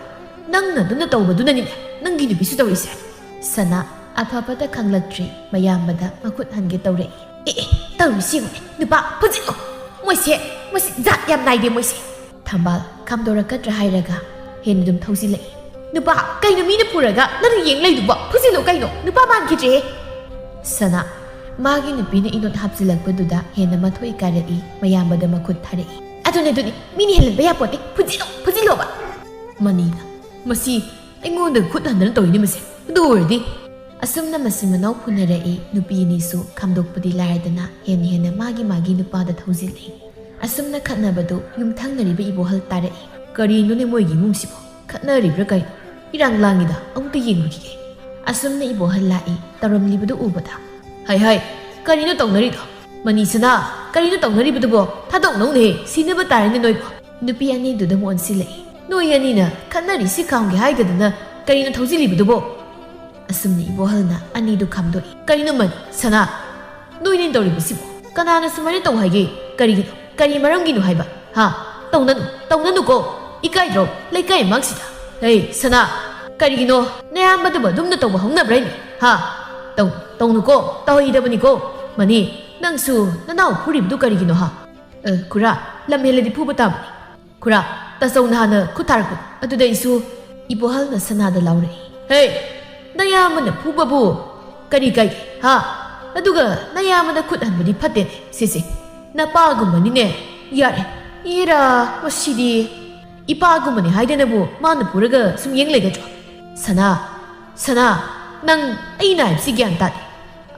ꯅꯪꯅ ꯑꯗꯨꯝꯅ ꯇꯧꯕꯗꯨꯅꯅꯤꯅꯦ ꯅꯪꯒꯤ ꯅꯨꯄꯤꯁꯨ ꯇꯧꯔꯤꯁꯦ꯫" ꯁꯅꯥ ꯑꯐꯕꯇ ꯈꯪꯂꯛꯇ꯭ꯔꯤ꯫ ꯃꯌꯥꯝꯕꯗ ꯃꯈꯨꯠ ꯍꯟꯒꯦ ꯇꯧꯔꯛꯏ꯫ "ꯑꯦ, ꯑꯦ, ꯇꯧꯔꯤꯁꯤ ꯌꯦꯡꯉꯨꯅꯦ, ꯅꯨꯄꯥ ꯐꯨꯖꯤꯜꯂꯨ꯫ ꯃꯣꯏꯁꯦ, ꯃꯣꯏꯁꯦ ꯖꯥꯠ ꯌꯥꯝ ꯅꯥꯏꯗꯦ ꯃꯣꯏꯁꯦ꯫" ꯊꯝꯕꯥꯜ ꯈꯥꯝꯗꯣꯔꯛꯀꯗ꯭ꯔꯥ ꯍꯥꯏꯔꯒ ꯍꯦꯟꯅ ꯑꯗꯨꯝ ꯊꯧꯖꯤꯜꯂꯛꯏ꯫ "ꯅꯨꯄꯥ, ꯀꯩꯅꯣ ꯃꯤꯅ ꯄꯨꯔꯒ ꯅꯪꯅ ꯌꯦꯡ ꯂꯩꯗꯨꯕꯣ? ꯐꯨꯖꯤꯜꯂꯨ ꯀꯩꯅꯣ, ꯅꯨꯄꯥ ꯃꯥꯟꯈꯤꯗ꯭ꯔꯦ꯫" ꯁꯅꯥ, ꯃꯥꯒꯤ ꯅꯨꯄꯤꯅ ꯏꯅꯣꯠ ꯍꯥꯞꯆꯤꯜꯂꯛꯄꯗꯨꯗ ꯍꯦꯟꯅ ꯃꯊꯣꯏ ꯀꯥꯔꯛꯏ꯫ ꯃꯌꯥꯝꯕꯗ ꯃꯈꯨꯠ ꯊꯥꯔꯛꯏ꯫ "ꯑꯗꯨꯅꯦ, ꯑꯗꯨꯅꯦ, ꯃꯤꯅ ꯍꯦꯜꯍꯟꯕ ꯌꯥꯄꯣꯠꯇꯦ꯫ ꯐꯨꯖꯤꯜꯂꯣ, ꯐꯨꯖꯤꯜꯂꯣꯕ꯫" ꯃꯅꯤꯅ, "ꯃꯁꯤ ꯑꯩꯉꯣꯟꯗ ꯈꯨꯠ ꯍꯟꯗꯅ ꯇꯧꯔꯤꯅꯦ ꯃꯁꯦ꯫ ꯑꯗꯨ ꯑꯣꯏꯔꯗꯤ ꯑꯁꯨꯝꯅ ꯃꯆꯤꯟ ꯃꯅꯥꯎ ꯐꯨꯅꯔꯛꯏ꯫ ꯅꯨꯄꯤ ꯑꯅꯤꯁꯨ ꯈꯥꯝꯗꯣꯛꯄꯗꯤ ꯂꯥꯏꯔꯗꯅ ꯍꯦꯟꯅ ꯍꯦꯟꯅ ꯃꯥꯒꯤ ꯃꯥꯒꯤ ꯅꯨꯄꯥꯗ ꯊꯧꯖꯤꯜꯂꯤ꯫ ꯑꯁꯨꯝꯅ ꯈꯠꯅꯕꯗꯨ ꯌꯨꯝꯊꯪꯅꯔꯤꯕ ꯏꯕꯣꯍꯜ ꯇꯥꯔꯛꯏ꯫ "ꯀꯔꯤꯅꯣꯅꯦ ꯃꯣꯏꯒꯤ ꯏꯃꯨꯡꯁꯤꯕꯣ? ꯈꯠꯅꯔꯤꯕ꯭ꯔꯥ ꯀꯩꯅꯣ? ꯏꯔꯥꯡ ꯂꯥꯡꯉꯤꯗ, ꯑꯃꯨꯛꯇ ꯌꯦꯡꯂꯨꯈꯤꯒꯦ꯫" ꯑꯁꯨꯝꯅ ꯏꯕꯣꯍꯜ ꯂꯥꯛꯏ꯫ ꯇꯧꯔꯝꯂꯤꯕꯗꯨ ꯎꯕꯗ, "ꯍꯩ ꯍꯩ, ꯀꯔꯤꯅꯣ ꯇꯧꯅꯔꯤꯗꯣ? ꯃꯅꯤ ꯁꯅꯥ, ꯀꯔꯤꯅꯣ ꯇꯧꯅꯔꯤꯕꯗꯨꯕꯣ? ꯊꯥꯗꯣꯛꯅꯧꯅꯦꯍꯦ, ꯁꯤꯅꯕ ꯇꯥꯔꯦꯅꯦ ꯅꯣꯏꯕꯣ꯫" ꯅꯨꯄꯤ ꯑꯅꯤꯗꯨꯗ ꯑꯃꯨꯛ ꯑꯣꯟꯁꯤꯜꯂꯛꯏ꯫ "ꯅꯣꯏ ꯑꯅꯤꯅ ꯈꯠꯅꯔꯤꯁꯤ ꯈꯥꯝꯒꯦ ꯍꯥꯏꯗꯗꯅ ꯀꯔꯤꯅꯣ ꯊꯧꯖꯤꯜꯂꯤꯕꯗꯨꯕꯣ?" ꯑꯁꯨꯝꯅ ꯏꯕꯣꯍꯜꯅ ꯑꯅꯤꯗꯨ ꯈꯥꯝꯗꯣꯛꯏ꯫ "ꯀꯔꯤꯅꯣ ꯃꯅꯤ ꯁꯅꯥ? ꯅꯣꯏꯅꯦ ꯇꯧꯔꯤꯕꯁꯤꯕꯣ? ꯀꯅꯥꯅ ꯁꯨꯃꯥꯏꯅ ꯇꯧ ꯍꯥꯏꯒꯦ? ꯀꯔꯤꯒꯤꯅꯣ? ꯀꯔꯤ ꯃꯔꯝꯒꯤꯅꯣ ꯍꯥꯏꯕ? ꯍꯥ? ꯇꯧꯅꯅꯨ, ꯇꯧꯅꯅꯨꯀꯣ꯫ ꯏꯀꯥꯏꯗ꯭ꯔꯣ? ꯂꯩꯀꯥꯏ ꯃꯥꯡꯁꯤꯗ꯫ ꯍꯦ, ꯁꯅꯥ, ꯀꯔꯤꯒꯤꯅꯣ ꯅꯌꯥꯝꯕꯗꯨꯕꯨ ꯑꯗꯨꯝꯅ ꯇꯧꯕ ꯍꯧꯅꯕ꯭ꯔꯥ ꯍꯥꯏꯅꯦ? ꯍꯥ? ꯇꯧ, ꯇꯧꯅꯨꯀꯣ, ꯇꯧꯍꯩꯗꯕꯅꯤꯀꯣ꯫ ꯃꯅꯤ, ꯅꯪꯁꯨ ꯅꯅꯥꯎ ꯐꯨꯔꯤꯕꯗꯨ ꯀꯔꯤꯒꯤꯅꯣ ꯍꯥ?" "ꯑ, ꯈꯨꯔꯥ, ꯂꯝ ꯍꯦꯜꯂꯗꯤ ꯐꯨꯕ ꯇꯥꯕꯅꯤ꯫ ꯈꯨꯔꯥ, ꯇꯥꯆꯧꯅ ꯍꯥꯟꯅ ꯈꯨꯠ ꯊꯥꯔꯛꯄꯅꯤ, ꯑꯗꯨꯗ ꯑꯩꯁꯨ꯫" ꯏꯕꯣꯍꯜꯅ ꯁꯅꯥꯗ ꯂꯥꯎꯔꯛꯏ꯫ "ꯍꯦ, ꯅꯌꯥꯝꯕꯅ ꯐꯨꯕꯕꯨ ꯀꯔꯤ ꯀꯥꯏꯒꯦ, ꯍꯥ? ꯑꯗꯨꯒ ꯅꯌꯥꯝꯕꯅ ꯈꯨꯠ ꯍꯟꯕꯗꯤ ꯐꯠꯇꯦꯅꯦ, ꯁꯤꯁꯦ꯫ ꯅꯄꯥꯒꯨꯝꯕꯅꯤꯅꯦ꯫ ꯌꯥꯔꯦ, ꯏꯔꯥ, ꯃꯁꯤꯗꯤ ꯏꯄꯥꯒꯨꯝꯕꯅꯤ ꯍꯥꯏꯗꯅꯕꯨ ꯃꯥꯅ ꯐꯨꯔꯒ ꯁꯨꯝ ꯌꯦꯡ ꯂꯩꯒꯗ꯭ꯔꯣ? ꯁꯅꯥ, ꯁꯅꯥ, ꯅꯪ ꯑꯩꯅ ꯍꯥꯏꯕꯁꯤ ꯒ꯭ꯌꯥꯟ ꯇꯥꯗꯦ꯫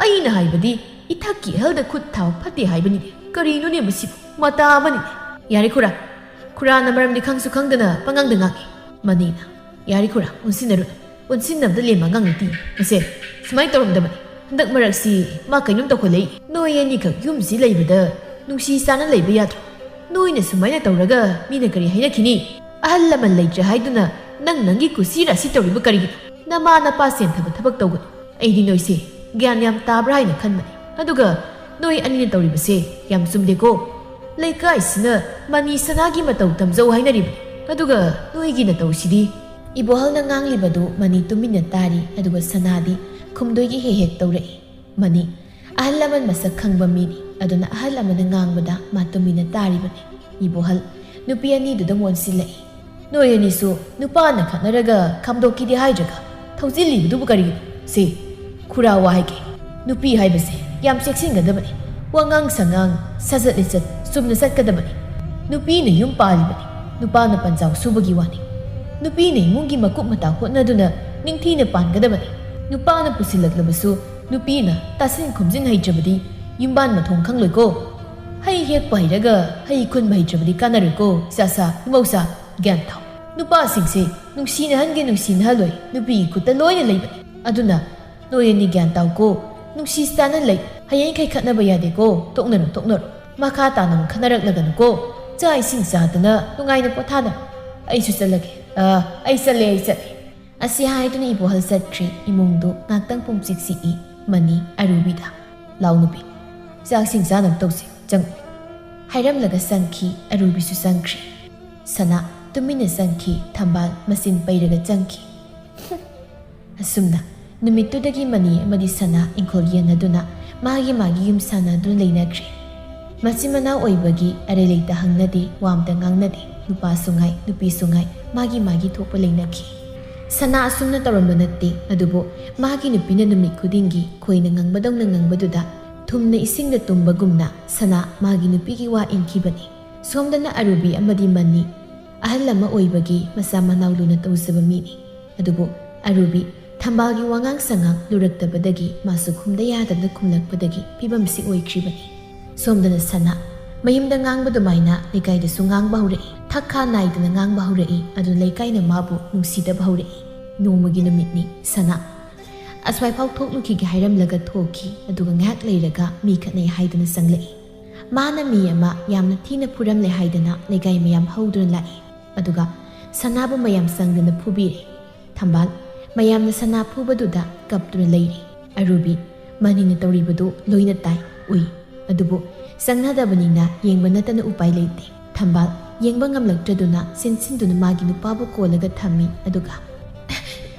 ꯑꯩꯅ ꯍꯥꯏꯕꯗꯤ ꯏꯊꯛꯀꯤ ꯑꯍꯜꯗ ꯈꯨꯠ ꯊꯥꯕ ꯐꯠꯇꯦ ꯍꯥꯏꯕꯅꯤꯅꯦ꯫ ꯀꯔꯤꯅꯣꯅꯦ ꯃꯁꯤꯕꯨ? ꯃꯇꯥ ꯑꯃꯅꯤꯅꯦ꯫" "ꯌꯥꯔꯦ ꯈꯨꯔꯥ, ꯈꯨꯔꯥꯅ ꯃꯔꯝꯗꯤ ꯈꯪꯁꯨ ꯈꯪꯗꯅ ꯄꯉꯥꯡꯗ ꯉꯥꯡꯉꯤ꯫" ꯃꯅꯤꯅ, "ꯌꯥꯔꯦ ꯈꯨꯔꯥ, ꯑꯣꯟꯁꯤꯟꯅꯔꯨꯅꯨ꯫ ꯑꯣꯟꯁꯤꯟꯅꯕꯗ ꯂꯦꯝꯕ ꯑꯉꯥꯡ ꯅꯠꯇꯦ ꯃꯁꯦ꯫ ꯁꯨꯃꯥꯏꯅ ꯇꯧꯔꯝꯗꯕꯅꯤ꯫ ꯍꯟꯗꯛ ꯃꯔꯛꯁꯤ ꯃꯥ ꯀꯩꯅꯣꯝ ꯇꯧꯈꯠꯂꯛꯏ꯫ ꯅꯣꯏ ꯑꯅꯤꯈꯛ ꯌꯨꯝꯁꯤ ꯂꯩꯕꯗ ꯅꯨꯡꯁꯤ ꯆꯥꯅ ꯂꯩꯕ ꯌꯥꯗ꯭ꯔꯣ? ꯅꯣꯏꯅ ꯁꯨꯃꯥꯏꯅ ꯇꯧꯔꯒ ꯃꯤꯅ ꯀꯔꯤ ꯍꯥꯏꯅꯈꯤꯅꯤ? ꯑꯍꯜ ꯂꯃꯟ ꯂꯩꯇ꯭ꯔꯦ ꯍꯥꯏꯗꯨꯅ ꯅꯪ ꯅꯪꯒꯤ ꯀꯨꯁꯤ ꯔꯥꯁꯤ ꯇꯧꯔꯤꯕ ꯀꯔꯤꯒꯤꯅꯣ? ꯅꯃꯥ ꯅꯄꯥ ꯁꯦꯟꯊꯕ ꯊꯕꯛ ꯇꯧꯒꯅꯨ꯫ ꯑꯩꯗꯤ ꯅꯣꯏꯁꯦ ꯒ꯭ꯌꯥꯟ ꯌꯥꯝ ꯇꯥꯕ꯭ꯔꯥ ꯍꯥꯏꯅ ꯈꯟꯕꯅꯤ꯫ ꯑꯗꯨꯒ ꯅꯣꯏ ꯑꯅꯤꯅ ꯇꯧꯔꯤꯕꯁꯦ ꯌꯥꯝ ꯆꯨꯝꯗꯦꯀꯣ꯫ ꯂꯩꯀꯥꯏꯁꯤꯅ ꯃꯅꯤ ꯁꯅꯥꯒꯤ ꯃꯇꯧ ꯇꯝꯖꯧ ꯍꯥꯏꯅꯔꯤꯕꯅꯤ꯫ ꯑꯗꯨꯒ ꯅꯣꯏꯒꯤ ꯅꯇꯧꯁꯤꯗꯤ꯫" ꯏꯕꯣꯍꯜꯅ ꯉꯥꯡꯂꯤꯕꯗꯨ ꯃꯅꯤ ꯇꯨꯃꯤꯟꯅ ꯇꯥꯔꯤ, ꯑꯗꯨꯒ ꯁꯅꯥꯗꯤ ꯈꯨꯝꯗꯣꯏꯒꯤ ꯍꯦꯛ ꯍꯦꯛ ꯇꯧꯔꯛꯏ꯫ ꯃꯅꯤ ꯑꯍꯜ ꯂꯃꯟ ꯃꯁꯛ ꯈꯪꯕ ꯃꯤꯅꯤ, ꯑꯗꯨꯅ ꯑꯍꯜ ꯑꯃꯅ ꯉꯥꯡꯕꯗ ꯃꯥ ꯇꯨꯃꯤꯟꯅ ꯇꯥꯔꯤꯕꯅꯤ꯫ ꯏꯕꯣꯍꯜ ꯅꯨꯄꯤ ꯑꯅꯤꯗꯨꯗ ꯑꯣꯟꯁꯤꯜꯂꯛꯏ꯫ "ꯅꯣꯏ ꯑꯅꯤꯁꯨ ꯅꯨꯄꯥꯅ ꯈꯠꯅꯔꯒ ꯈꯥꯝꯗꯣꯛꯈꯤꯗꯦ ꯍꯥꯏꯗ꯭ꯔꯒ ꯊꯧꯖꯤꯜꯂꯤꯕꯗꯨꯕꯨ ꯀꯔꯤꯒꯤꯅꯣ? ꯁꯤ ꯈꯨꯔꯥ ꯋꯥ ꯍꯥꯏꯒꯦ, ꯅꯨꯄꯤ ꯍꯥꯏꯕꯁꯦ ꯌꯥꯝ ꯆꯦꯛꯁꯤꯟꯒꯗꯕꯅꯤ꯫ ꯋꯥꯉꯥꯡ ꯁꯉꯥꯡ, ꯁꯥꯖꯠ ꯂꯤꯆꯠ ꯆꯨꯝꯅ ꯆꯠꯀꯗꯕꯅꯤ꯫ ꯅꯨꯄꯤꯅ ꯌꯨꯝ ꯄꯥꯜꯂꯤꯕꯅꯤ, ꯅꯨꯄꯥꯅ ꯄꯟꯖꯥꯎ ꯁꯨꯕꯒꯤ ꯋꯥꯅꯤ꯫ ꯅꯨꯄꯤꯅ ꯏꯃꯨꯡꯒꯤ ꯃꯀꯨꯞ ꯃꯇꯥ ꯍꯣꯠꯅꯗꯨꯅ ꯅꯤꯡꯊꯤꯅ ꯄꯥꯟꯒꯗꯕꯅꯤ꯫ ꯅꯨꯄꯥꯅ ꯄꯨꯁꯤꯜꯂꯛꯂꯕꯁꯨ ꯅꯨꯄꯤꯅ ꯇꯥꯁꯤꯟ ꯈꯨꯝꯖꯤꯟ ꯍꯩꯇ꯭ꯔꯕꯗꯤ ꯌꯨꯝꯕꯥꯟ ꯃꯊꯣꯡ ꯈꯪꯂꯣꯏꯀꯣ꯫ ꯍꯩ ꯍꯦꯛꯄ ꯍꯩꯔꯒ ꯍꯩ ꯈꯨꯟꯕ ꯍꯩꯇ꯭ꯔꯕꯗꯤ ꯀꯥꯟꯅꯔꯣꯏꯀꯣ, ꯏꯆꯥꯁꯥ, ꯏꯃꯧꯁꯥ, ꯒ꯭ꯌꯥꯟ ꯇꯥꯎ꯫ ꯅꯨꯄꯥꯁꯤꯡꯁꯦ ꯅꯨꯡꯁꯤꯅꯍꯟꯒꯦ ꯅꯨꯡꯁꯤꯅꯍꯜꯂꯣꯏ ꯅꯨꯄꯤꯒꯤ ꯈꯨꯠꯇ ꯂꯣꯏꯅ ꯂꯩꯕꯅꯤ꯫ ꯑꯗꯨꯅ ꯅꯣꯏ ꯑꯅꯤ ꯒ꯭ꯌꯥꯟ ꯇꯥꯎꯀꯣ꯫ ꯅꯨꯡꯁꯤ ꯆꯥꯟꯅ ꯂꯩ, ꯍꯌꯦꯡꯈꯩ ꯈꯠꯅꯕ ꯌꯥꯗꯦꯀꯣ꯫ ꯇꯣꯛꯅꯔꯣ, ꯇꯣꯛꯅꯔꯣ꯫ ꯃꯈꯥ ꯇꯥꯅ ꯑꯃꯨꯛ ꯈꯠꯅꯔꯛꯂꯒꯅꯨꯀꯣ꯫ ꯆꯥꯛ ꯏꯁꯤꯡ ꯆꯥꯗꯅ ꯅꯨꯡꯉꯥꯏꯅ ꯄꯣꯊꯥꯅꯔꯣ꯫ ꯑꯩꯁꯨ ꯆꯠꯂꯒꯦ꯫ ꯑ, ꯑꯩ ꯆꯠꯂꯦ, ꯑꯩ ꯆꯠꯂꯦ꯫ ꯑꯁꯤ ꯍꯥꯏꯗꯨꯅ ꯏꯕꯣꯍꯜ ꯆꯠꯈ꯭ꯔꯦ꯫ ꯏꯃꯨꯡꯗꯨ ꯉꯥꯛꯇꯪ ꯄꯨꯝꯆꯤꯛ ꯆꯤꯛꯏ꯫ ꯃꯅꯤ ꯑꯔꯨꯕꯤꯗ, "ꯂꯥꯎ ꯅꯨꯄꯤ, ꯆꯥꯛꯁꯤꯡ ꯆꯥꯅꯕ ꯇꯧꯁꯤ, ꯆꯪꯉꯨ" ꯍꯥꯏꯔꯝꯂꯒ ꯆꯪꯈꯤ꯫ ꯑꯔꯨꯕꯤꯁꯨ ꯆꯪꯈ꯭ꯔꯦ꯫ ꯁꯅꯥ ꯇꯨꯃꯤꯟꯅ ꯆꯪꯈꯤ꯫ ꯊꯝꯕꯥꯜ ꯃꯆꯤꯟ ꯄꯩꯔꯒ ꯆꯪꯈꯤ꯫ ꯑꯁꯨꯝꯅ ꯅꯨꯃꯤꯠꯇꯨꯗꯒꯤ ꯃꯅꯤ ꯑꯃꯗꯤ ꯁꯅꯥ ꯏꯪꯈꯣꯜ ꯌꯦꯟꯅꯗꯨꯅ ꯃꯥꯒꯤ ꯃꯥꯒꯤ ꯌꯨꯝ ꯁꯥꯟꯅꯗꯨꯅ ꯂꯩꯅꯈ꯭ꯔꯦ꯫ ꯃꯆꯤꯟ ꯃꯅꯥꯎ ꯑꯣꯏꯕꯒꯤ ꯑꯔꯩ ꯂꯩꯇ ꯍꯪꯅꯗꯦ, ꯋꯥ ꯑꯝꯇ ꯉꯥꯡꯅꯗꯦ꯫ ꯅꯨꯄꯥꯁꯨ ꯉꯥꯏ, ꯅꯨꯄꯤꯁꯨ ꯉꯥꯏ, ꯃꯥꯒꯤ ꯃꯥꯒꯤ ꯊꯣꯛꯄ ꯂꯩꯅꯈꯤ꯫ ꯁꯅꯥ ꯑꯁꯨꯝꯅ ꯇꯧꯔꯝꯕ ꯅꯠꯇꯦ, ꯑꯗꯨꯕꯨ ꯃꯥꯒꯤ ꯅꯨꯄꯤꯅ ꯅꯨꯃꯤꯠ ꯈꯨꯗꯤꯡꯒꯤ ꯈꯣꯏꯅ ꯉꯪꯕꯗꯧꯅ ꯉꯪꯕꯗꯨꯗ ꯊꯨꯝꯅ ꯏꯁꯤꯡꯗ ꯇꯨꯝꯕꯒꯨꯝꯅ ꯁꯅꯥ ꯃꯥꯒꯤ ꯅꯨꯄꯤꯒꯤ ꯋꯥ ꯏꯟꯈꯤꯕꯅꯤ꯫ ꯁꯣꯝꯗꯅ ꯑꯔꯨꯕꯤ ꯑꯃꯗꯤ ꯃꯅꯤ, ꯑꯍꯜ ꯑꯃ ꯑꯣꯏꯕꯒꯤ ꯃꯆꯥ ꯃꯅꯥꯎ ꯂꯨꯅ ꯇꯧꯖꯕ ꯃꯤꯅꯤ꯫ ꯑꯗꯨꯕꯨ ꯑꯔꯨꯕꯤ ꯊꯝꯕꯥꯜꯒꯤ ꯋꯥꯉꯥꯡ ꯁꯉꯥꯡ ꯂꯨꯔꯛꯇꯕꯗꯒꯤ ꯃꯥꯁꯨ ꯈꯨꯝꯗ ꯌꯥꯗꯅ ꯈꯨꯝꯂꯛꯄꯗꯒꯤ ꯐꯤꯕꯝꯁꯤ ꯑꯣꯏꯈ꯭ꯔꯤꯕꯅꯤ꯫ ꯁꯣꯝꯗꯅ ꯁꯅꯥ ꯃꯌꯨꯝꯗ ꯉꯥꯡꯕ ꯑꯗꯨꯃꯥꯏꯅ ꯂꯩꯀꯥꯏꯗꯁꯨ ꯉꯥꯡꯕ ꯍꯧꯔꯛꯏ꯫ ꯊꯛꯈꯥ ꯅꯥꯏꯗꯅ ꯉꯥꯡꯕ ꯍꯧꯔꯛꯏ꯫ ꯑꯗꯨꯅ ꯂꯩꯀꯥꯏꯅ ꯃꯥꯕꯨ ꯅꯨꯡꯁꯤꯗꯕ ꯍꯧꯔꯛꯏ꯫ ꯅꯣꯡꯃꯒꯤ ꯅꯨꯃꯤꯠꯅꯤ꯫ ꯁꯅꯥ ꯑꯁ꯭ꯋꯥꯏꯐꯥꯎ ꯊꯣꯛꯂꯨꯈꯤꯒꯦ ꯍꯥꯏꯔꯝꯂꯒ ꯊꯣꯛꯈꯤ꯫ ꯑꯗꯨꯒ ꯉꯥꯏꯍꯥꯛ ꯂꯩꯔꯒ ꯃꯤ ꯈꯠꯅꯩ ꯍꯥꯏꯗꯨꯅ ꯆꯪꯂꯛꯏ꯫ ꯃꯥꯅ ꯃꯤ ꯑꯃ ꯌꯥꯝꯅ ꯊꯤꯅ ꯐꯨꯔꯝꯂꯦ ꯍꯥꯏꯗꯅ ꯂꯩꯀꯥꯏ ꯃꯌꯥꯝ ꯍꯧꯗꯨꯅ ꯂꯥꯛꯏ꯫ ꯑꯗꯨꯒ ꯁꯅꯥꯕꯨ ꯃꯌꯥꯝ ꯆꯪꯗꯅ ꯐꯨꯕꯤꯔꯦ꯫ ꯊꯝꯕꯥꯜ ꯃꯌꯥꯝꯅ ꯁꯅꯥ ꯐꯨꯕꯗꯨꯗ ꯀꯞꯇꯨꯅ ꯂꯩꯔꯤ꯫ ꯑꯔꯨꯕꯤ ꯃꯅꯤꯅ ꯇꯧꯔꯤꯕꯗꯨ ꯂꯣꯏꯅ ꯇꯥꯏ, ꯎꯏ꯫ ꯑꯗꯨꯕꯨ ꯆꯪꯅꯗꯕꯅꯤꯅ ꯌꯦꯡꯕ ꯅꯠꯇꯅ ꯎꯄꯥꯏ ꯂꯩꯇꯦ꯫ ꯊꯝꯕꯥꯜ ꯌꯦꯡꯕ ꯉꯝꯂꯛꯇ꯭ꯔꯗꯨꯅ ꯆꯦꯟꯁꯤꯟꯗꯨꯅ ꯃꯥꯒꯤ ꯅꯨꯄꯥꯕꯨ ꯀꯣꯜꯂꯒ ꯊꯝꯃꯤ꯫ ꯑꯗꯨꯒ,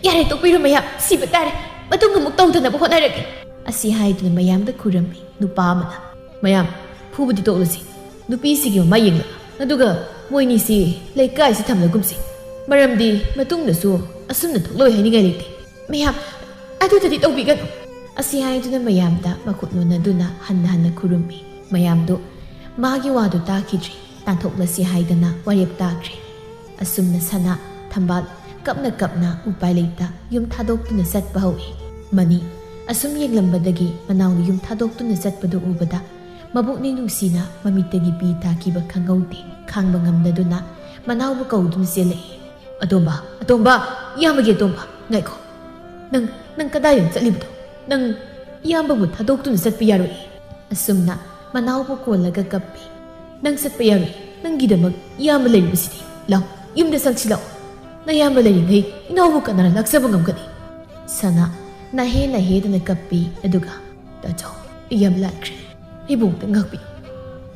"ꯌꯥꯔꯦ, ꯇꯣꯛꯄꯤꯔꯣ ꯃꯌꯥꯝ, ꯁꯤꯕ ꯇꯥꯔꯦ꯫ ꯃꯇꯨꯡ ꯑꯃꯨꯛ ꯇꯧꯗꯅꯕ ꯍꯣꯠꯅꯔꯒꯦ" ꯑꯁꯤ ꯍꯥꯏꯗꯨꯅ ꯃꯌꯥꯝꯗ ꯈꯨꯔꯝꯃꯤ꯫ ꯅꯨꯄꯥ ꯑꯃꯅ, "ꯃꯌꯥꯝ, ꯐꯨꯕꯗꯤ ꯇꯣꯛꯂꯁꯤ꯫ ꯅꯨꯄꯤꯁꯤꯒꯤ ꯃꯃꯥꯏ ꯌꯦꯡꯂꯒ, ꯑꯗꯨꯒ ꯃꯣꯏꯅꯤꯁꯤ ꯂꯩꯀꯥꯏꯁꯤ ꯊꯝꯂꯒꯨꯝꯁꯤ꯫ ꯃꯔꯝꯗꯤ ꯃꯇꯨꯡꯗꯁꯨ ꯑꯁꯨꯝꯅ ꯊꯣꯛꯂꯣꯏ ꯍꯥꯏꯅꯤꯡꯉꯥꯏ ꯂꯩꯇꯦ꯫ ꯃꯌꯥꯝ, ꯑꯗꯨꯗꯗꯤ ꯇꯧꯕꯤꯒꯅꯨ" ꯑꯁꯤ ꯍꯥꯏꯗꯨꯅ ꯃꯌꯥꯝꯗ ꯃꯈꯨꯠ ꯅꯣꯟꯅꯗꯨꯅ ꯍꯟꯅ ꯍꯟꯅ ꯈꯨꯔꯨꯝꯃꯤ꯫ ꯃꯌꯥꯝꯗꯨ ꯃꯥꯒꯤ ꯋꯥꯗꯨ ꯇꯥꯈꯤꯗ꯭ꯔꯤ꯫ ꯇꯥꯟꯊꯣꯛꯂꯁꯤ ꯍꯥꯏꯗꯅ ꯋꯥꯔꯦꯞ ꯇꯥꯈ꯭ꯔꯦ꯫ ꯑꯁꯨꯝꯅ ꯁꯅꯥ, ꯊꯝꯕꯥꯜ, ꯀꯞꯅ ꯀꯞꯅ ꯎꯄꯥꯏ ꯂꯩꯇ ꯌꯨꯝ ꯊꯥꯗꯣꯛꯇꯨꯅ ꯆꯠꯄ ꯍꯧꯏ꯫ ꯃꯅꯤ ꯑꯁꯨꯝ ꯌꯦꯡꯂꯝꯕꯗꯒꯤ ꯃꯅꯥꯎꯅ ꯌꯨꯝ ꯊꯥꯗꯣꯛꯇꯨꯅ ꯆꯠꯄꯗꯨ ꯎꯕꯗ ꯃꯕꯨꯛꯅꯤꯡ ꯅꯨꯡꯁꯤꯅ ꯃꯃꯤꯠꯇꯒꯤ ꯄꯤ ꯇꯥꯈꯤꯕ ꯈꯪꯍꯧꯗꯦ꯫ ꯈꯥꯡꯕ ꯉꯝꯗꯗꯨꯅ ꯃꯅꯥꯎꯕꯨ ꯀꯧꯗꯨꯅ ꯆꯦꯜꯂꯛꯏ꯫ "ꯑꯇꯣꯝꯕ, ꯑꯇꯣꯝꯕ, ꯏꯌꯥꯝꯕꯒꯤ ꯑꯇꯣꯝꯕ, ꯉꯥꯏꯈꯣ꯫ ꯅꯪ, ꯅꯪ ꯀꯗꯥꯏꯗ ꯆꯠꯂꯤꯕꯅꯣ? ꯅꯪ ꯏꯌꯥꯝꯕꯕꯨ ꯊꯥꯗꯣꯛꯇꯨꯅ ꯆꯠꯄ ꯌꯥꯔꯣꯏ꯫" ꯑꯁꯨꯝꯅ ꯃꯅꯥꯎꯕꯨ ꯀꯣꯜꯂꯒ ꯀꯞꯄꯤ꯫ "ꯅꯪ ꯆꯠꯄ ꯌꯥꯔꯣꯏ꯫ ꯅꯪꯒꯤꯗꯃꯛ ꯏꯌꯥꯝꯕ ꯂꯩꯔꯤꯕꯁꯤꯗꯤ꯫ ꯂꯥꯎ, ꯌꯨꯝꯗ ꯆꯪꯁꯤ ꯂꯥꯎ꯫ ꯅꯌꯥꯝꯕ ꯂꯩꯔꯤꯉꯩ ꯏꯅꯥꯎꯕꯨ ꯀꯅꯥꯅ ꯂꯥꯛꯆꯕ ꯉꯝꯒꯅꯤ?" ꯁꯅꯥ ꯅꯍꯦ ꯅꯍꯦꯗꯅ ꯀꯞꯄꯤ꯫ ꯑꯗꯨꯒ, "ꯇꯥꯆꯧ, ꯑꯩ ꯌꯥꯝ ꯂꯥꯟꯈ꯭ꯔꯦ꯫ ꯑꯩꯕꯨ ꯑꯝꯇ ꯉꯥꯛꯄꯤꯌꯨ꯫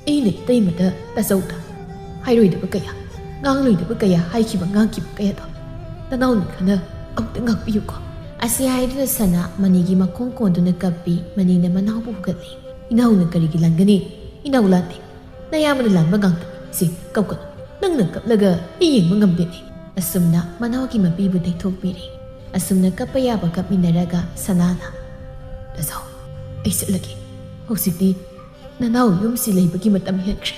ꯑꯩꯅ ꯏꯇꯩꯃꯗ, ꯇꯥꯆꯧꯗ ꯍꯥꯏꯔꯣꯏꯗꯕ ꯀꯌꯥ, ꯉꯥꯡꯂꯣꯏꯗꯕ ꯀꯌꯥ ꯍꯥꯏꯈꯤꯕ ꯉꯥꯡꯈꯤꯕ ꯀꯌꯥꯗꯣ ꯅꯅꯥꯎꯅ ꯈꯟꯅ ꯑꯝꯇ ꯉꯥꯛꯄꯤꯌꯨꯀꯣ꯫" ꯑꯁꯤ ꯍꯥꯏꯗꯨꯅ ꯁꯅꯥ ꯃꯅꯤꯒꯤ ꯃꯈꯣꯡ ꯀꯣꯟꯗꯨꯅ ꯀꯞꯄꯤ꯫ ꯃꯅꯤꯅ ꯃꯅꯥꯎꯕꯨ ꯍꯨꯒꯠꯂꯤ꯫ "ꯏꯅꯥꯎꯅ ꯀꯔꯤꯒꯤ ꯂꯥꯟꯒꯅꯤ? ꯏꯅꯥꯎ ꯂꯥꯟꯗꯦ꯫ ꯅꯌꯥꯝꯕꯅ ꯂꯥꯟꯕ ꯉꯥꯛꯇ꯫ ꯁꯤ, ꯀꯞꯀꯅꯨ꯫ ꯅꯪꯅ ꯀꯞꯂꯒ ꯑꯩ ꯌꯦꯡꯕ ꯉꯝꯗꯦꯅꯦ꯫" ꯑꯁꯨꯝꯅ ꯃꯅꯥꯎꯒꯤ ꯃꯄꯤꯕꯨ ꯇꯩꯊꯣꯛꯄꯤꯔꯤ꯫ ꯑꯁꯨꯝꯅ ꯀꯞꯄ ꯌꯥꯕ ꯀꯞꯃꯤꯟꯅꯔꯒ ꯁꯅꯥꯅ, "ꯇꯥꯆꯧ, ꯑꯩ ꯆꯠꯂꯒꯦ꯫ ꯍꯧꯖꯤꯛꯇꯤ ꯅꯅꯥꯎ ꯌꯨꯝꯁꯤ ꯂꯩꯕꯒꯤ ꯃꯇꯝ ꯍꯦꯟꯈ꯭ꯔꯦ꯫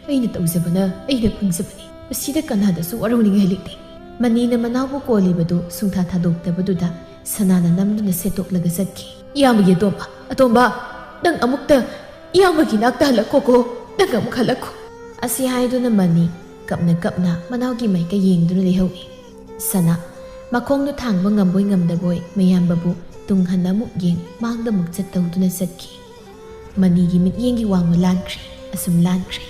ꯑꯩꯅ ꯇꯧꯖꯕꯅ ꯑꯩꯅ ꯐꯪꯖꯕꯅꯤ꯫ ꯃꯁꯤꯗ ꯀꯅꯥꯗꯁꯨ ꯋꯥꯔꯧꯅꯤꯡꯉꯥꯏ ꯂꯩꯇꯦ꯫" ꯃꯅꯤꯅ ꯃꯅꯥꯎꯕꯨ ꯀꯣꯜꯂꯤꯕꯗꯨ ꯁꯨꯡꯊꯥ ꯊꯥꯗꯣꯛꯇꯕꯗꯨꯗ ꯁꯅꯥꯅ ꯅꯝꯗꯨꯅ ꯁꯦꯠꯇꯣꯛꯂꯒ ꯆꯠꯈꯤ꯫ "ꯏꯌꯥꯝꯕꯒꯤ ꯑꯇꯣꯝꯕ, ꯑꯇꯣꯝꯕ, ꯅꯪ ꯑꯃꯨꯛꯇ ꯏꯌꯥꯝꯕꯒꯤ ꯅꯥꯛꯇ ꯍꯜꯂꯛꯈꯣꯀꯣ, ꯅꯪ ꯑꯃꯨꯛ ꯍꯜꯂꯛꯈꯣ꯫" ꯑꯁꯤ ꯍꯥꯏꯗꯨꯅ ꯃꯅꯤ ꯀꯞꯅ ꯀꯞꯅ ꯃꯅꯥꯎꯒꯤ ꯃꯥꯏꯀꯩ ꯌꯦꯡꯗꯨꯅ ꯂꯩꯍꯧꯏ꯫ ꯁꯅꯥ ꯃꯈꯣꯡꯗꯨ ꯊꯥꯡꯕ ꯉꯝꯕꯣꯏ ꯉꯝꯗꯕꯣꯏ ꯃꯌꯥꯝꯕꯕꯨ ꯇꯨꯡ ꯍꯟꯅ ꯑꯃꯨꯛ ꯌꯦꯡ ꯃꯥꯡꯗ ꯑꯃꯨꯛ ꯆꯠ ꯇꯧꯗꯨꯅ ꯆꯠꯈꯤ꯫ ꯃꯅꯤꯒꯤ ꯃꯤꯠꯌꯦꯡꯒꯤ ꯋꯥꯡꯃ ꯂꯥꯟꯈ꯭ꯔꯦ, ꯑꯁꯨꯝ ꯂꯥꯟꯈ꯭ꯔꯦ꯫